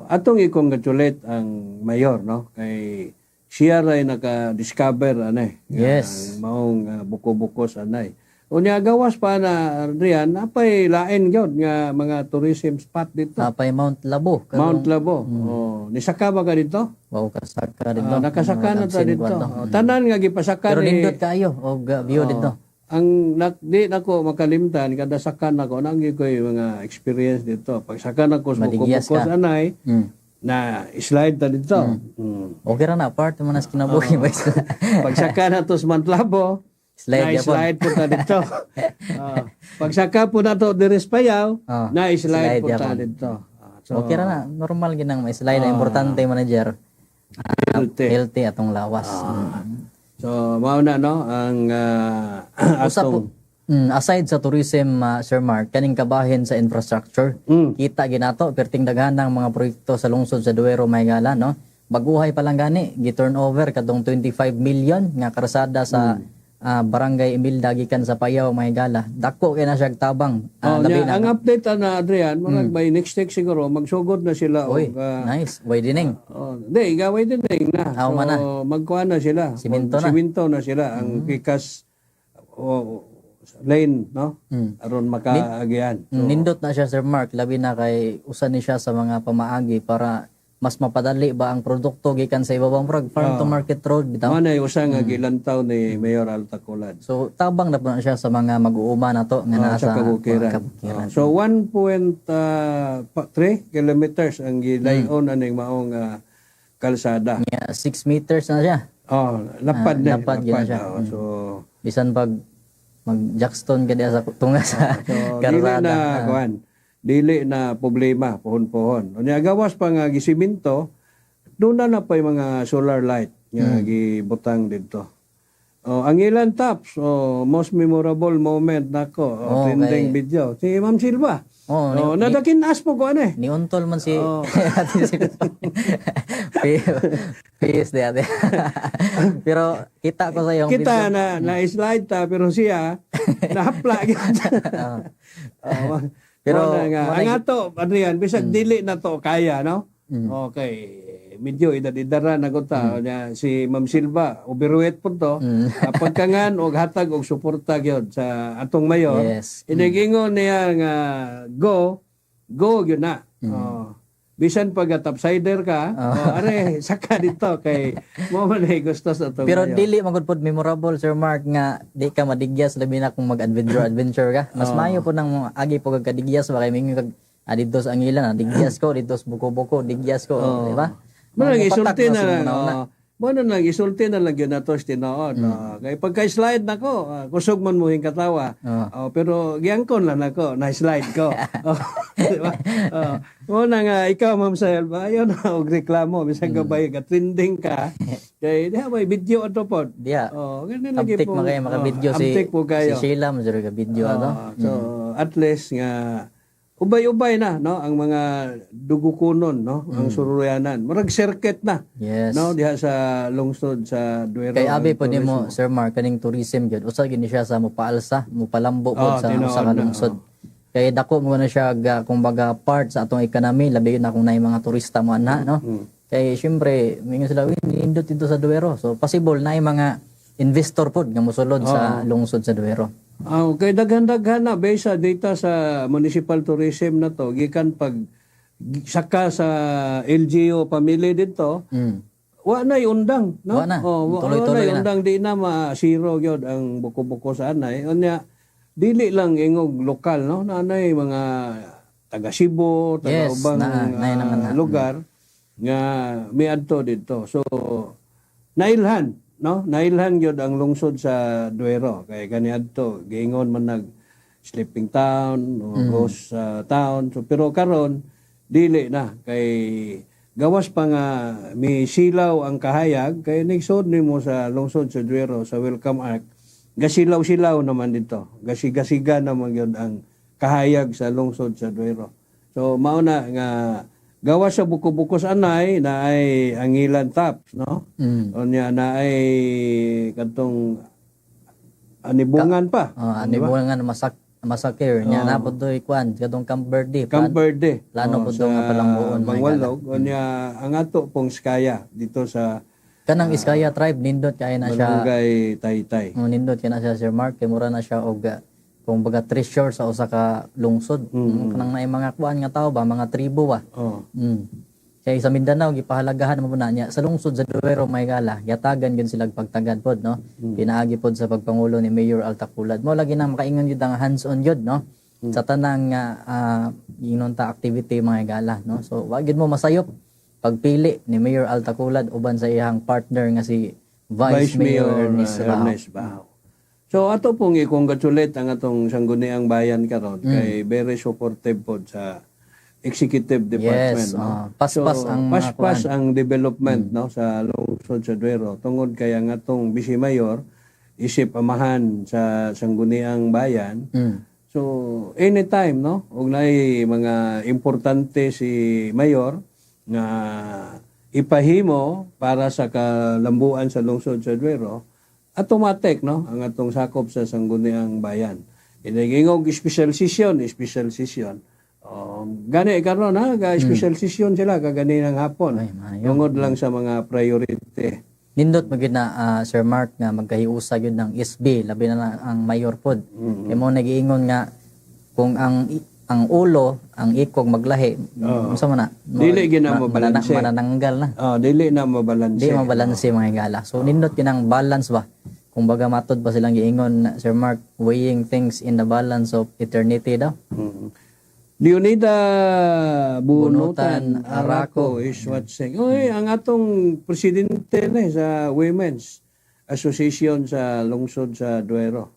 atong i-congratulate ang mayor, no, kay siya ray naka-discover ano eh. Ang maong buko-buko sa Anay. Unya gawas pa na riyan apay lain gyud nga mga tourism spot dito. Apay Mount Labo. Mount Labo. Oh, nisaka ba ka dito? Wow, kasaka dito. Ah, nakasaka na ta Absent dito. ko ato. Oh, tanan nga gipasaka Pero ni nindot kaayo og view Oo. dito. Ang di nako makalimtan kada sakan nako nang ko yung mga experience dito. Pag sakan ako sa Madigyas buko ka. Anay na slide ta dito. Okay ra na part man nas kinabuhi ba. Pag saka na to sa Mount Labo, Slide na gyapon. slide po ta dito. Pag saka po na to diri sa Payaw, na slide slide po ta gyapon. dito. So, Okay ra na, normal ginang may slide. Ang importante, manager, healthy. Healthy atong lawas. So mao na no ang Usa po, atong aside sa tourism, Sir Mark, kaning kabahin sa infrastructure, kita ginato perting daghan ng mga proyekto sa lungsod sa Duero, Maygala, no. Baguhay pa lang gani, gi-turnover kadtong 25 million nga karsada sa Barangay Imelda gikan sa Payaw, mga higala. Dako kay na siya tabang. Oh, Labi nya, na. ang update na, Adrian, murag by next week siguro magsugod na sila Uy, og nice. Widening. Oh, di gaway din din na. Ah, So na. magkuan na sila. Simento na. Simento na sila ang pikas o lane, no? Aron makaagian. Nindot na siya, Sir Mark, labi na kay usa ni siya sa mga pamaagi para mas mapadali ba ang produkto gikan sa ibabang, murag farm to market road bitaw. Mao na usa nga gilantaw ni Mayor Al Taculad. So tabang na po na siya sa mga mag-uuma na to nga Oh, naa sa sa kabukiran. Kabukiran. Oh, so 1.3 kilometers ang gilayon aning maong kalsada. Yeah, 6 meters na siya. Oh, lapad na. Lapad gyud na siya. Oh, so Bisan pag mag jackstone ka diya sa tunga sa So, dili kalsada. na kuan, dili na problema pohon-pohon. Unya gawas pa nga gisiminto, doon na na pa yung mga solar light nga gibutang didto. Oh, ang ilan tops, oh, most memorable moment nako, oh, trending video. Si Ma'am Silva. Oh, Oh, nadakin-as po ko ano eh. Niuntol man si Ate Silva. Peace di ate. Pero kita ko sa iyong Kita video. na na-slide ta pero siya nahapla gyud. Oh, Pero, pero nga, mo na- ang ato, Adrian, bisag dili na to kaya, no? Okay. Medyo idad-idara na ko ta. Nya, si Ma'am Silva, overweight po to. Pagkangan og hatag og suporta gyud sa atong mayor. Inigingon niya nga go, go gyud na. Oh. Bisan pag topsider ka, oh, are saka dito kay mo man ay gusto sa atong Pero mayor. dili magud pod memorable, Sir Mark, nga di ka madigyas, labi na kung mag-adventure adventure ka. Mas maayo po nang agi po kag kadigyas ba kay mingon kag didto sa Angilan, digyas ko didto sa Buko-buko, digyas ko, di ba? Mo lang Mga isulti patak na sa lang. una-una. Oh. Mo na lang isulti na lang gyud nato sa tinuod. Oh. Kay pagka-slide nako, kusog man mo katawa. Oh, pero giangkon lang nako, na-slide ko. Oh, di ba? Oh. Mo na nga ikaw, Ma'am Sahel, ba ayo na og reklamo bisan gabay ka trending ka. Kay diha may video ato pod. Diya. Oh, ganun lagi Amtik po. man kayo maka-video Oh, si amtik po kayo. si Sheila mo jud ka video ato. Oh, so at least nga ubay-ubay na, no, ang mga dugukunon, no, ang suruyanan. Murag circuit na. No, diha sa lungsod sa Duero. Kay abi ang po nimo, turismo. Sir Mark, kaning tourism gyud usa gyud ni siya sa mopaalsa, mopalambo pod Oh, sa tinuod usa ka na, lungsod. Kay dako mo na siya kumbaga part sa atong economy, labi na kung naay mga turista mo ana, no? Kay syempre mingon sila, "Uy, nindot dito sa Duero." So possible naay mga investor pod nga mosulod sa lungsod sa Duero. Ah, okay, daghan-daghan na based sa data sa municipal tourism na to gikan pag saka sa LGU pamili dito. Wa na undang, no? Wa na. Oh, wa Tuloy-tuloy na na. undang, di na ma-zero gyud ang buko-buko sa anay. Unya dili lang ingog lokal, no? Naanay mga taga Cebu, taga ubang Naay naman na. lugar nga miadto didto. So nailhan, no? Nailhan gyud ang lungsod sa Duero kay kaniadto giingon man nag sleeping town o ghost town. So pero karon dili na kay gawas pa nga mi silaw ang kahayag kay nigsod nimo sa lungsod sa Duero sa Welcome Ark, gasilaw-silaw naman dito, gasigasiga naman gyud ang kahayag sa lungsod sa Duero. So mao na nga gawas sa buko-buko sa anay na ay Angilan Tops, no? Unya na ay kadtong Anibungan pa. Oh, Anibungan massacre nya na pod doy kuan kadtong Camp Verde. Camp Verde. Plano Oh, pod do nga sa palangbuon, mga higala. Bangwalog. Unya ang ato pong Skaya dito sa Kanang Iskaya tribe, nindot kay na siya. Barangay Taytay. Oh, nindot kay na siya, Sir Mark, kay mura na siya og kung baga treasure sa usa ka lungsod. Kanang naay mga kuan nga tao ba, mga tribo ba. Kay sa Mindanao gipahalagahan mo na niya sa lungsod sa Duero, may gala, yatagan gyud sila pagtagad pod, no? Pinaagi pod sa pagpangulo ni Mayor Al Taculad. Mo lagi na makaingon gyud ang hands-on gyud, no, sa tanang ingnon ta activity, mga gala, no? So wa gyud mo masayop pagpili ni Mayor Al Taculad uban sa iyang partner nga si Vice Vice Mayor Mayor Ernest Bajo. Ernest Bajo. So ato pong i-congratulate ang atong sangguniang bayan karon kay very supportive pod sa executive department, Yes, no? paspas So, ang mga paspas kuan. ang development, no, sa lungsod sa Duero tungod kay ang atong vice mayor isip amahan sa sangguniang bayan. So anytime, no, og naay mga importante si mayor nga ipahimo para sa kalambuan sa lungsod sa Duero, Automatic, no, ang atong sakop sa Sangguniang Bayan. Inigingog special session, special session. Gani karon ha, ga special session sila kaganinang hapon. Tungod lang sa mga priority. Nindot magyud na, Sir Mark, nga magkahiusa gyud ng SB, labi na lang ang mayor pod. Kay mo nagiingon nga kung ang ulo, ang ikog maglahi, unsa man na? Dili gyud na mabalanse. Manananggal na. Oh, dili na mabalanse. Di mabalanse, mga higala. So nindot gyud ang balance ba? Kung baga matod pa silang giingon, Sir Mark, weighing things in the balance of eternity daw. Leonida Bunutan Bunutan Araco is watching. Oy, ang atong presidente na sa Women's Association sa lungsod sa Duero.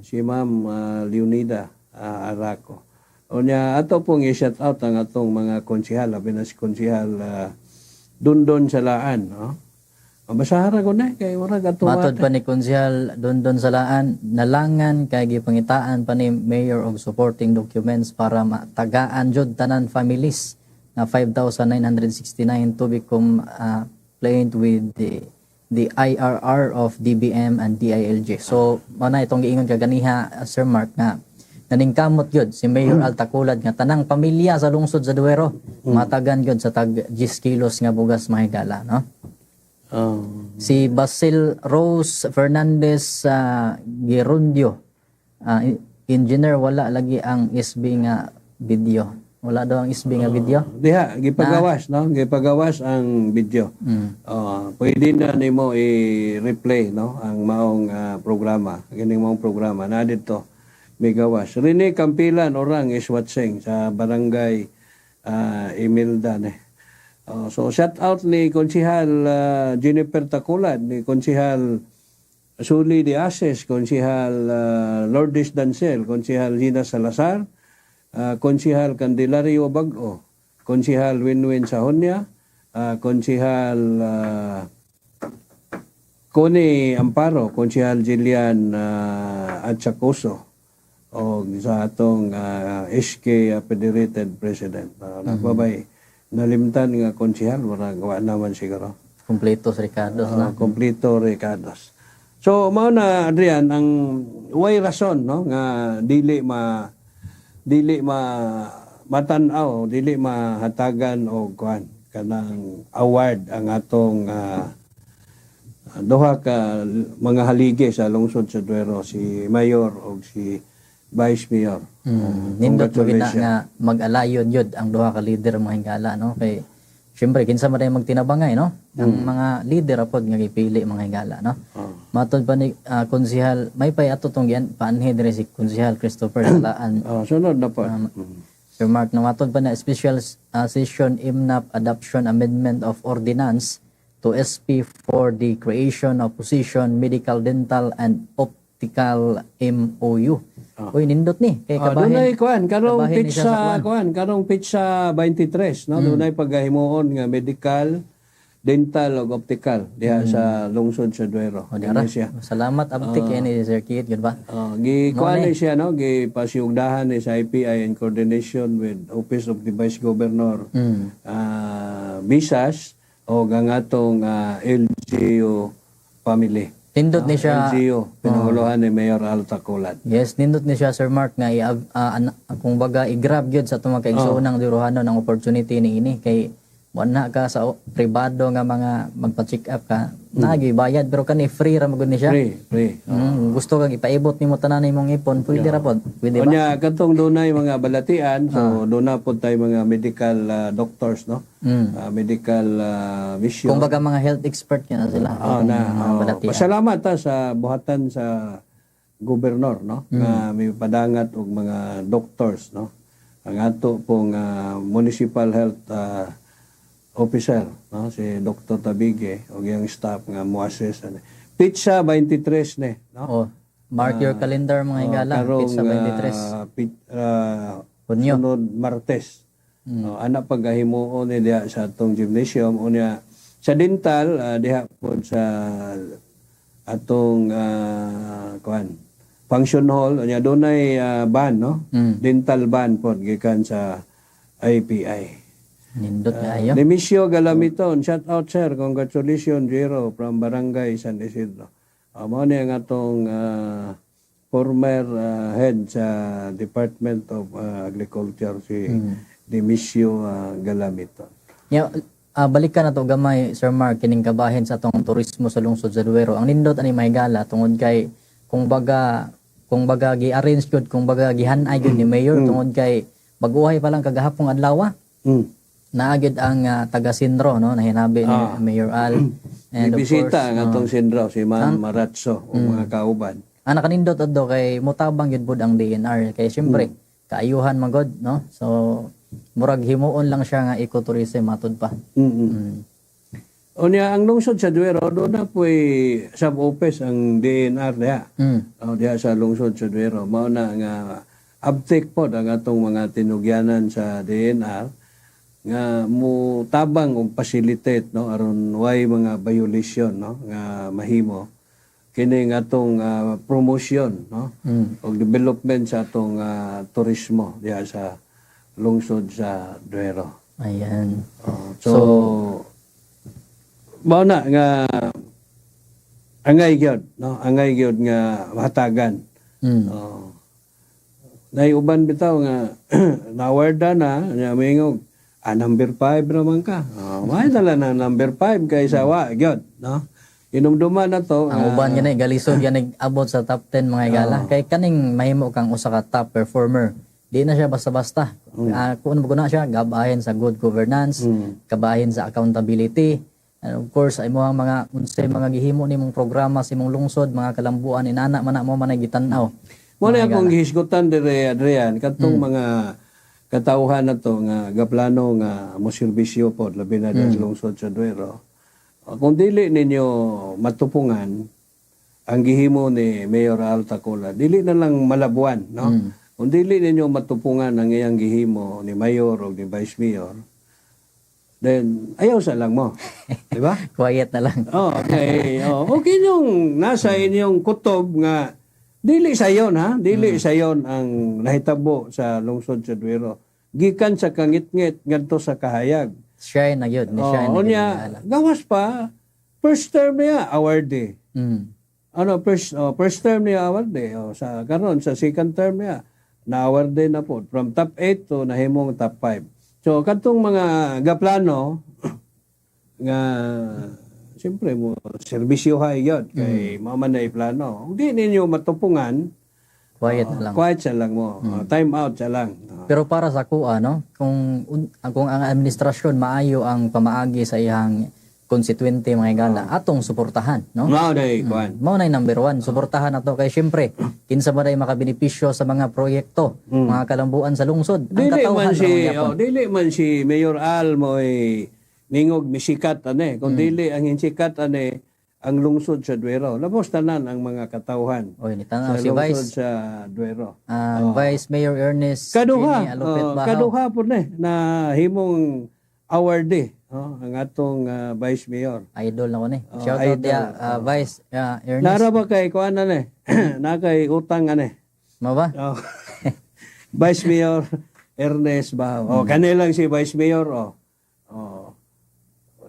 Si Ma'am Leonida Araco. Unya ato pong i-shout out ang atong mga konsihal, labi na si Konsihal Dondon Salaan, no? Basahara ko na kay murag ato. Matod pa ni Konsihal Dondon Salaan, nalangan kay gipangitaan pa ni Mayor og supporting documents para matagaan jud tanan families na 5,969 to become compliant with the IRR of DBM and DILG. So, mao na itong giingon kaganiha, Sir Mark, nga naningkamot gyud si Mayor Al Taculad nga tanang pamilya sa lungsod sa Duero matagan gyud sa tag 10 kilos nga bugas, mga higala, no? Si Basil Rose Fernandez Gerundio, engineer, wala lagi ang SB nga video. Wala daw ang SB nga video. Diha gipagawas, no? Gipagawas ang video. Oh, pwede na nimo i-replay, no, ang maong programa. Kining maong programa na dito may gawas. Rene Campilan Orang is watching sa Barangay Imelda ne. Oh, so shout out ni Konsihal Jennifer Taculad, ni Konsihal Suli de Ases, Konsihal Lourdes Dancel, Konsihal Gina Salazar, Konsihal Candelario Bago, Konsihal Winwin Sahonya, Konsihal Connie Amparo, Konsihal Jillian Achacoso, o sa atong SK Federated President. Nagbabay, nalimtan nga konsihal, wala gawa naman siguro. Kompleto sa Ricardos na. Kompleto Ricardos. So mao na, Adrian, ang way rason, no, nga dili ma matan-aw, dili mahatagan og kuan kanang award ang atong duha ka mga haligi sa lungsod sa Duero, si Mayor og si Vice Mayor. Nindot mo gid na Congratulations. nga mag-alayon yun ang duha ka leader, mga higala, no, kay syempre kinsa man rin magtinabangay, no, ang mga leader apod nga gipili, mga higala, no? Matod pa ni konsihal may pay ato tong gian paanhi diri si Konsihal Christopher Salaan. Oh, sunod na po. Sir Mark, namatod pa na special session IMNAP adoption amendment of ordinance to SP for the creation of position medical, dental and optical MOU. Uy, nindot ni kay Ah, kabahin. dunay kuan karong kabahin ni siya pizza sa kuan. kuan karong petsa 23, no, dunay paghimuon nga medical, dental ug optical diha sa lungsod sa Duero. O, dara. Kani siya. Salamat abtik kay ni Sir Kit, gyud ba? Oh, gi kuan Mao ni ni. siya, no, gi pasiugdahan ni sa IPI in coordination with Office of the Vice Governor Visas o ang atong LGU family. Nindot ni siya. LGU pinanguluhan ni Mayor Al Taculad. Yes, nindot ni siya, Sir Mark, nga kung baga i-grab gyud sa atong mga kaigsuonang Duerohanon ang opportunity ni ini kay wala ka sa pribado nga mga magpa-check up ka, naagi bayad, pero kani free ra magud ni siya. Free, free. Gusto kang ipaibot nimo tanan imong ipon, pwede ra pod. Pwede ba? Unya katong dunay mga balatian, so doon na pod tayo mga medical doctors, no? Medical mission. Kung baga mga health expert yun na sila. Ah, Kung na, mga oh. balatian. Pasalamat ta sa buhatan sa gobernador, no, nga may padangat og mga doctors, no. Ang ato pong municipal health officer, no, si Dr. Tabige ug iyang staff nga mo-assess ani. Petsa 23 ne, no? Oh, mark your calendar, mga higala, Karong, petsa 23. Hunyo. Sunod Martes. Oh, ana pagkahimuon ni diha sa atong gymnasium. Unya sa dental diha pod sa atong kuan function hall. Unya dunay van, no, dental van pod gikan sa IPI. Nindot kaayo. Nemesio Galamiton, shout out sir, congratulations Jero from Barangay San Isidro. Mao ni ang atong former head sa Department of Agriculture, si Demisio Galamito. Ya, balikan na to gamay, Sir Mark, kining kabahin sa atong turismo sa lungsod sa Duero. Ang nindot ani mahigala tungod kay kung baga gi-arrange gyud, kung baga gihanay gyud ni Mayor tungod kay baguhay pa lang kagahapong adlaw. Naa gyud ang taga Sinro, no, nahinabi ni Mayor Al. And of bisita course, ang atong Sinro, si Ma'am Maratso o mga kauban. Ang nakanindot adto kay mutabang gyud pud ang DNR kay syempre kaayuhan man gud, no? So murag himuon lang siya nga ecotourism matud pa. Unya ang lungsod sa Duero, doon na po'y sub-office ang DNR diha. O, diha sa lungsod sa Duero. Mao na nga uptake pod ang atong mga tinugyanan sa DNR nga mo tabang og facilitate, no, aron way mga violation, no, nga mahimo kini nga atong promotion, no, og development sa atong turismo diha sa lungsod sa Duero. Ayan. Oh, so, mao na nga angay gyud, no, angay gyud nga hatagan. Oh. Nay uban bitaw nga na-awarda na nya moingog, "Ah, number 5 raman ka." Oh, may dala na number 5 kay sa wa gyud, no. Inumduman na to. Ang uban gani galisod gani abot sa top 10, mga higala. Kay kaning mahimo kang usa ka top performer. Di na siya basta-basta. Kung ano na siya, gabahin sa good governance, kabahin sa accountability, and of course, ay mo ang mga unsay mga gihimo nimong programa sa imong lungsod, mga kalambuan inana man na mo man ay gitan-aw. Mo na akong gihisgutan dire, Adrian, katong mga katawhan na to nga gaplano nga mo serbisyo pod, labi na sa lungsod sa Duero. Kung dili ninyo matupungan ang gihimo ni Mayor Al Taculan, dili na lang malabuan, no? Kung dili ninyo matupungan ang iyang gihimo ni Mayor o ni Vice Mayor, then ayaw sa lang mo. Di ba? Quiet na lang. Oh, okay. Oh, okay yung nasa inyong kutob nga dili sayon ha, dili sayon ang nahitabo sa lungsod sa Duero. Gikan sa kangitngit ngadto sa kahayag. Shine na yun. Ni shine Oh, na unya, yun. Gawas pa first term niya awardee. Ano, first term niya awardee. Oh, sa karon sa second term niya na awardee na po from top 8 to nahimong top 5. So kadtong mga gaplano nga siyempre mo serbisyo hay gyud kay mao man na plano. Kung di ninyo matupungan, Quiet na lang. Quiet sa lang mo. Time out sa lang. Pero para sa kuha, no, kung ang administrasyon maayo ang pamaagi sa iyang konstituente, mga higala, atong suportahan, no? Mao na kuan. Mao na yung number one, suportahan nato kay syempre, kinsa ba day makabenepisyo sa mga proyekto, mga kalambuan sa lungsod? Ang Dili man katawhan si ra gyapon. Oh, dili man si Mayor Al mo'y ningog misikat ane. Kung dili ang sikat ane ang lungsod sa Duero. Labos tanan ang mga katawhan Oy, ni tanaw sa si lungsod Vice sa Duero. Vice Mayor Ernest Kaduha, Jimmy Alupet oh, Bahaw. kaduha po na na himong awardee, oh, ang atong Vice Mayor. Idol na ko ni. Oh, Shout out idol. dia Vice Ernest. Nara ba kay kuan na ni? Na kay utang ane. Mao ba? Oh. Vice Mayor Ernest Bahaw. Oh, kanilang si Vice Mayor, oh. Oh.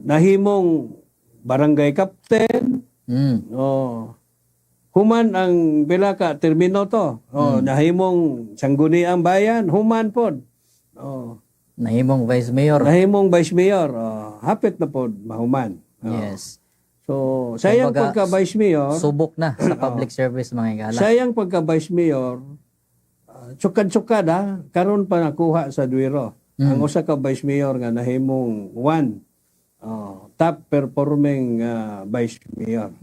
Nahimong barangay captain. Oh. Human ang pila ka termino to. Oh, nahimong sangguniang bayan, human pod. Oh. Nahimong Vice Mayor. Nahimong Vice Mayor, oh, hapit na pod mahuman. Oh. So, sayang Kumbaga, pagka Vice Mayor, subok na sa public service, mga higala. Sayang pagka Vice Mayor, tsukad-tsukad ha, karon pa nakuha sa Duero. Ang usa ka Vice Mayor nga nahimong one, oh, top performing Vice Mayor.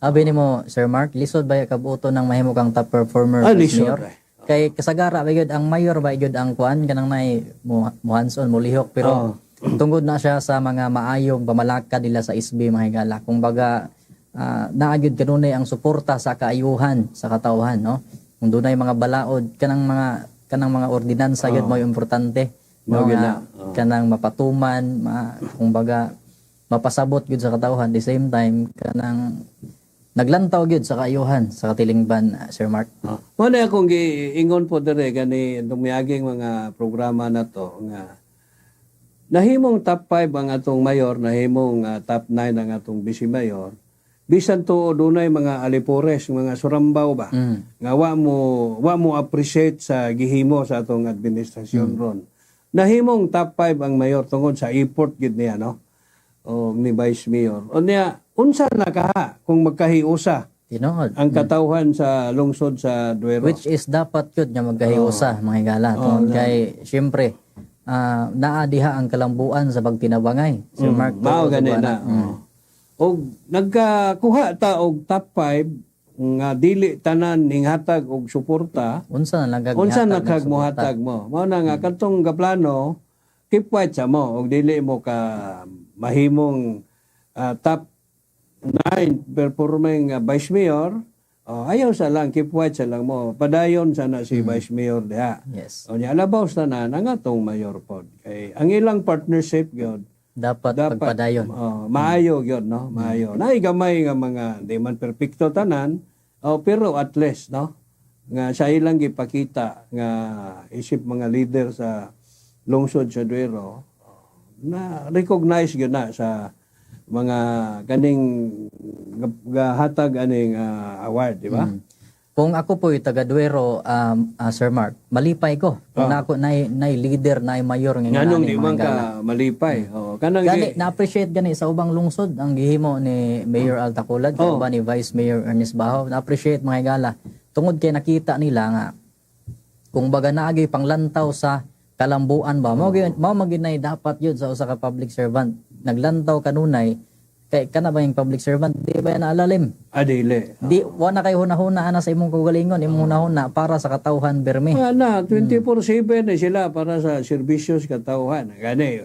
Abi nimo, Sir Mark, lisod ba kabuto ng mahimo kang top performer Ah, Vice lisod Mayor? eh. Kay kasagara ba gyud ang mayor ba gyud ang kuan kanang nay mo hands on, mo lihok, pero tungod na siya sa mga maayong pamalakad nila sa SB, mga higala. Kung baga naa gyud kanunay ang suporta sa kaayuhan sa katawhan, no? Kung dunay mga balaod kanang mga ordinansa gyud mo importante, no, Mao gyud nga na. Kanang mapatuman, kumbaga mapasabot gyud sa katawhan, the same time kanang naglantaw gyud sa kaayuhan sa katilingban, Sir Mark. Oh. Mo na akong giingon po dire gani miaging mga programa na to nga nahimong top 5 ang atong mayor, nahimong top 9 ang atong vice mayor. Bisan tuo dunay mga alipores, mga surambaw ba, nga wa mo appreciate sa gihimo sa atong administrasyon ron. Nahimong top 5 ang mayor tungod sa effort gid niya, no? O ni Vice Mayor. O niya, unsa na kaha kung magkahiusa Tinuod. ang katawhan sa lungsod sa Duero? Which is dapat yun nga magkahiusa, mga higala. Tungod kay, syempre, naa diha ang kalambuan sa pagtinabangay. Sir Mark, Mao tuod gani ba na. Oo. Og nagkakuha ta og top 5 nga dili tanan ninghatag og suporta. Unsa na lang kag Unsa na nihatag ng kag suporta? mohatag mo? Mao na nga katong gaplano, keep quiet sa mo og dili mo ka mahimong top 9 performing vice mayor. Oh, ayaw sa lang, keep quiet sa lang mo. Padayon sana si vice mayor diha. O nya labaw sa tanan ang atong mayor pod. Kay ang ilang partnership gyud dapat pagpadayon. Oh, maayo gyud, no? Maayo. Naay gamay nga mga di man perpekto tanan, oh, pero at least, no, nga sa ilang gipakita nga isip mga leader sa lungsod sa Duero, oh, na recognize gyud na sa mga kaning gahatag aning award, di ba? Kung ako po taga Duero, Sir Mark, malipay ko. Kung nako nay leader, nay mayor nga Nganong ani di mga man ka gala. malipay? Oh, kanang Gani, na-appreciate gani sa ubang lungsod ang gihimo ni Mayor Al Taculad, oh. Ni Vice Mayor Ernest Bajo. Na-appreciate, mga higala. Tungod kay nakita nila nga kung baga naagi panglantaw sa kalambuan ba. Mao man gyud nay dapat yun sa usa ka public servant. Naglantaw kanunay kay kana ba yung public servant, di ba yan naalalim? Ah, dili. Di wa na kay hunahuna ana sa imong kaugalingon, imong hunahuna para sa katawhan berme. Ah, na 24/7 na sila para sa serbisyo sa katawhan. Gani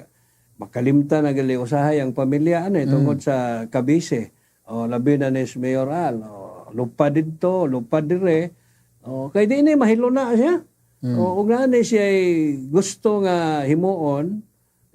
makalimtan na gali usahay ang pamilya ani tungod sa kabise. O labi na ni Mayor Al. O lupad didto, lupad dire. O kay di ni mahiluna siya. O ug naa ni siya gusto nga himuon,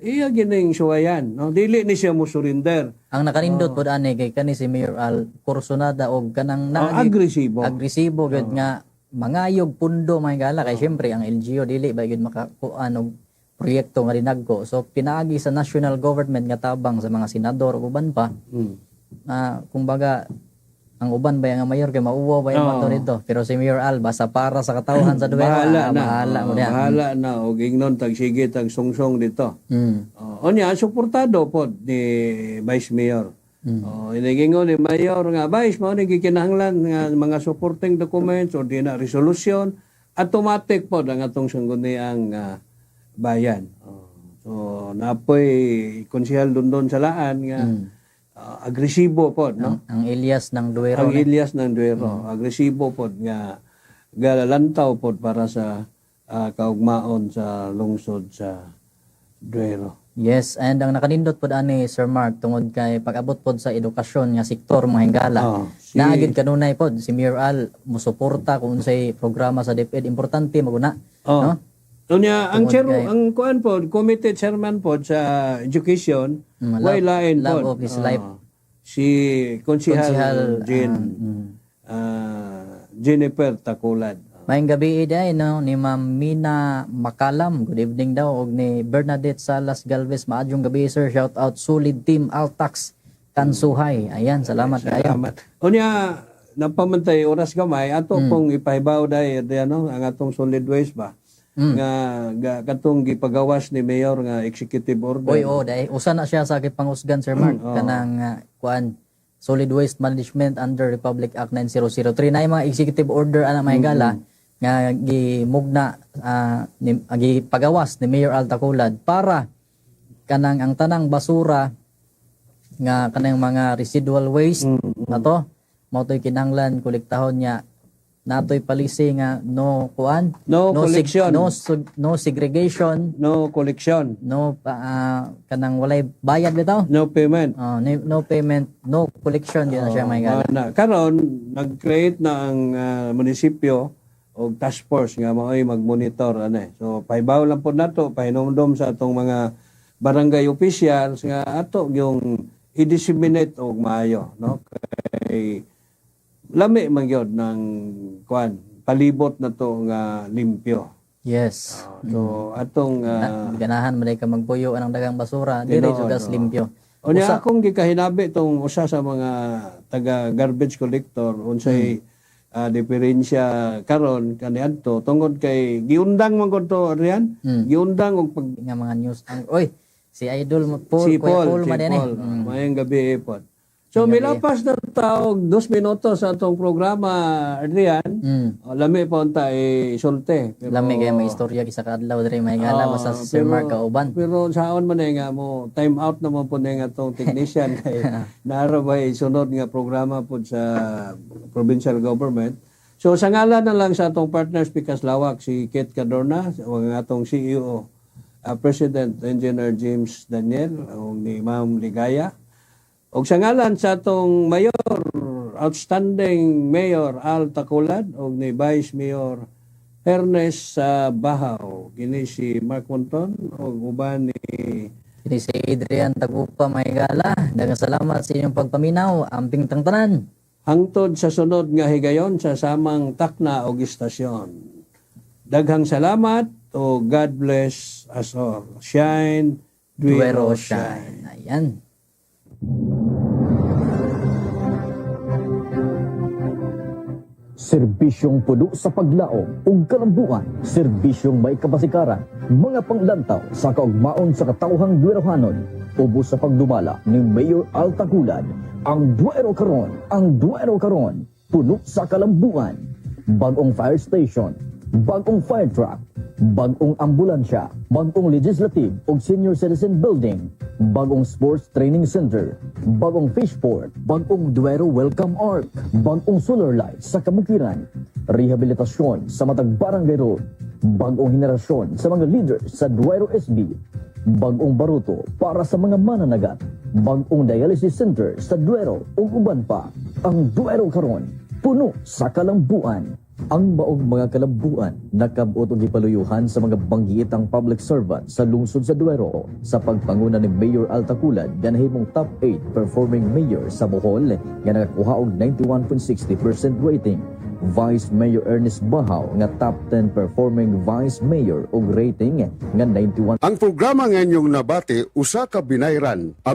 iya gining suwayan, no? Dili ni siya mo surrender. Ang nakanindot pod ani kay kani si Mayor Al kursonada og kanang Oh, naagi agresibo. Agresibo gyud nga mangayog pundo, mga higala, kay syempre ang LGU dili ba gyud makakuan og proyekto nga dinagko. So pinaagi sa national government nga tabang sa mga senador ug uban pa. Kumbaga ang uban ba nga mayor kay mauwaw ba yung oh. Dito. Pero si Mayor Al basta para sa katawhan sa Duero, Bahala na. Bahala mo Oh, niya. bahala na og ingnon tag sige tag sungsong dito. Oh, unya suportado pod ni Vice Mayor. Oh, inigingon ni Mayor nga, "Vice, mao ni gikinahanglan nga mga supporting documents or di na resolution," automatic pod ang atong sangguniang bayan. Oh, so napoy konsehal dundon sa laan nga agresibo pod, no? Ang Elias ng Duero. Ang ni. Elias ng Duero, agresibo pod nga galalantaw pod para sa kaugmaon sa lungsod sa Duero. Yes, and ang nakanindot pod ani, Sir Mark, tungod kay pag-abot pod sa edukasyon nga sektor, mga higala. Oh, Naa gyud kanunay pod si Mayor Al musuporta kung unsay programa sa DepEd, importante maguna, Oh. no? Unya ang Tungod chair, ang kuan pod, committee chairman pod sa education, way lain love pod. of his life. Si Konsihal, Konsihal, Jean, Jennifer Taculad. Maayong gabi day, no, ni Ma'am Mina Makalam. Good evening daw og ni Bernadette Salas Galvez. Maadyong gabi, sir. Shout out solid team Altax Kansuhay. Ayan, salamat kayo. Salamat. Unya napamantay oras gamay ato pong ipahibaw dai di ano ang atong solid waste ba nga katong gipagawas ni mayor nga executive order. Oy, oh, dai usa na siya sa gipangusgan, Sir Mark, kanang kuan Solid Waste Management under Republic Act 9003 na mga executive order ana, mga higala, nga gimugna gipagawas ni Mayor Al Taculad para kanang ang tanang basura nga kanang mga residual waste na to mao to'y kinahanglan kolektahon niya, natoy policy nga no kuan. No collection. No segregation. No collection. No kanang walay bayad bitaw. No payment. Oh, no, no payment, no collection yun na siya, mga higala. Na karon nag-create na ang munisipyo og task force nga mao'y mag-monitor ane. So pahibaw lang po nato, pahinumdom sa atong mga barangay officials nga ato yung i-disseminate og maayo, no, kay lami man gyud ng kuan palibot na to nga limpyo. So atong Na, ganahan man ka magpuyo anang dagang basura, dire Tinuod, jugas oo. limpyo. Unya Usa- akong gikahinabi tong usa sa mga taga garbage collector unsay diferensya karon kaniadto tungod kay giundang man gud to, Adrian. Giundang og pag Nga mga news ang oy si Idol mo Paul, si Kuya Paul, Paul si man din eh. Paul. Mayang gabi po. So milapas na taog 2 minuto sa atong programa, Adrian. O, lami pa unta isulti. Pero, Lami kay may istorya sa kaadlaw diri may gala Ah, basta si Sir Mark kauban. Pero saon man eh nga mo time out naman po na nga atong technician kay naara ba sunod nga programa po sa provincial government. So sa ngalan na lang sa atong partners Pikas Lawak si Kate Cadorna, ang atong CEO, President Engineer James Daniel ug ni Ma'am Ligaya. Og sa ngalan sa atong mayor, outstanding Mayor Al Taculad ug ni Vice Mayor Ernest sa Bahaw. Kini si Mark Monton ug uban ni Kini si Adrian Tagupa may gala. Daghang salamat sa inyong pagpaminaw. Amping tangtanan. Hangtod sa sunod nga higayon sa samang takna og istasyon. Daghang salamat o God bless us all. Shine, Duero Duero, shine. shine. Ayan. Serbisyong puno sa paglaom ug kalambuan, serbisyong may kabasikaran, mga panglantaw sa kaugmaon sa katawhang Duerohanon, ubos sa pagdumala ni Mayor Al Taculad, ang Duero karon, ang Duero karon, puno sa kalambuan, bagong fire station, bagong fire truck, bagong ambulansya, bagong legislative ug senior citizen building, bagong sports training center, bagong fishport, bagong Duero Welcome Arc, bagong solar lights sa kabukiran, rehabilitasyon sa matag barangay road, bagong henerasyon sa mga leaders sa Duero SB, bagong baruto para sa mga mananagat, bagong dialysis center sa Duero ug uban pa. Ang Duero karon puno sa kalambuan. Ang maong mga kalambuan nakabot og gipaluyuhan sa mga banggiitang public servant sa lungsod sa Duero sa pagpanguna ni Mayor Al Taculad nga nahimong top 8 performing mayor sa Bohol nga nakakuha og 91.60% rating. Vice Mayor Ernest Bahaw nga top 10 performing Vice Mayor og rating nga 91 Ang programa nga inyong nabati usa ka binayran ang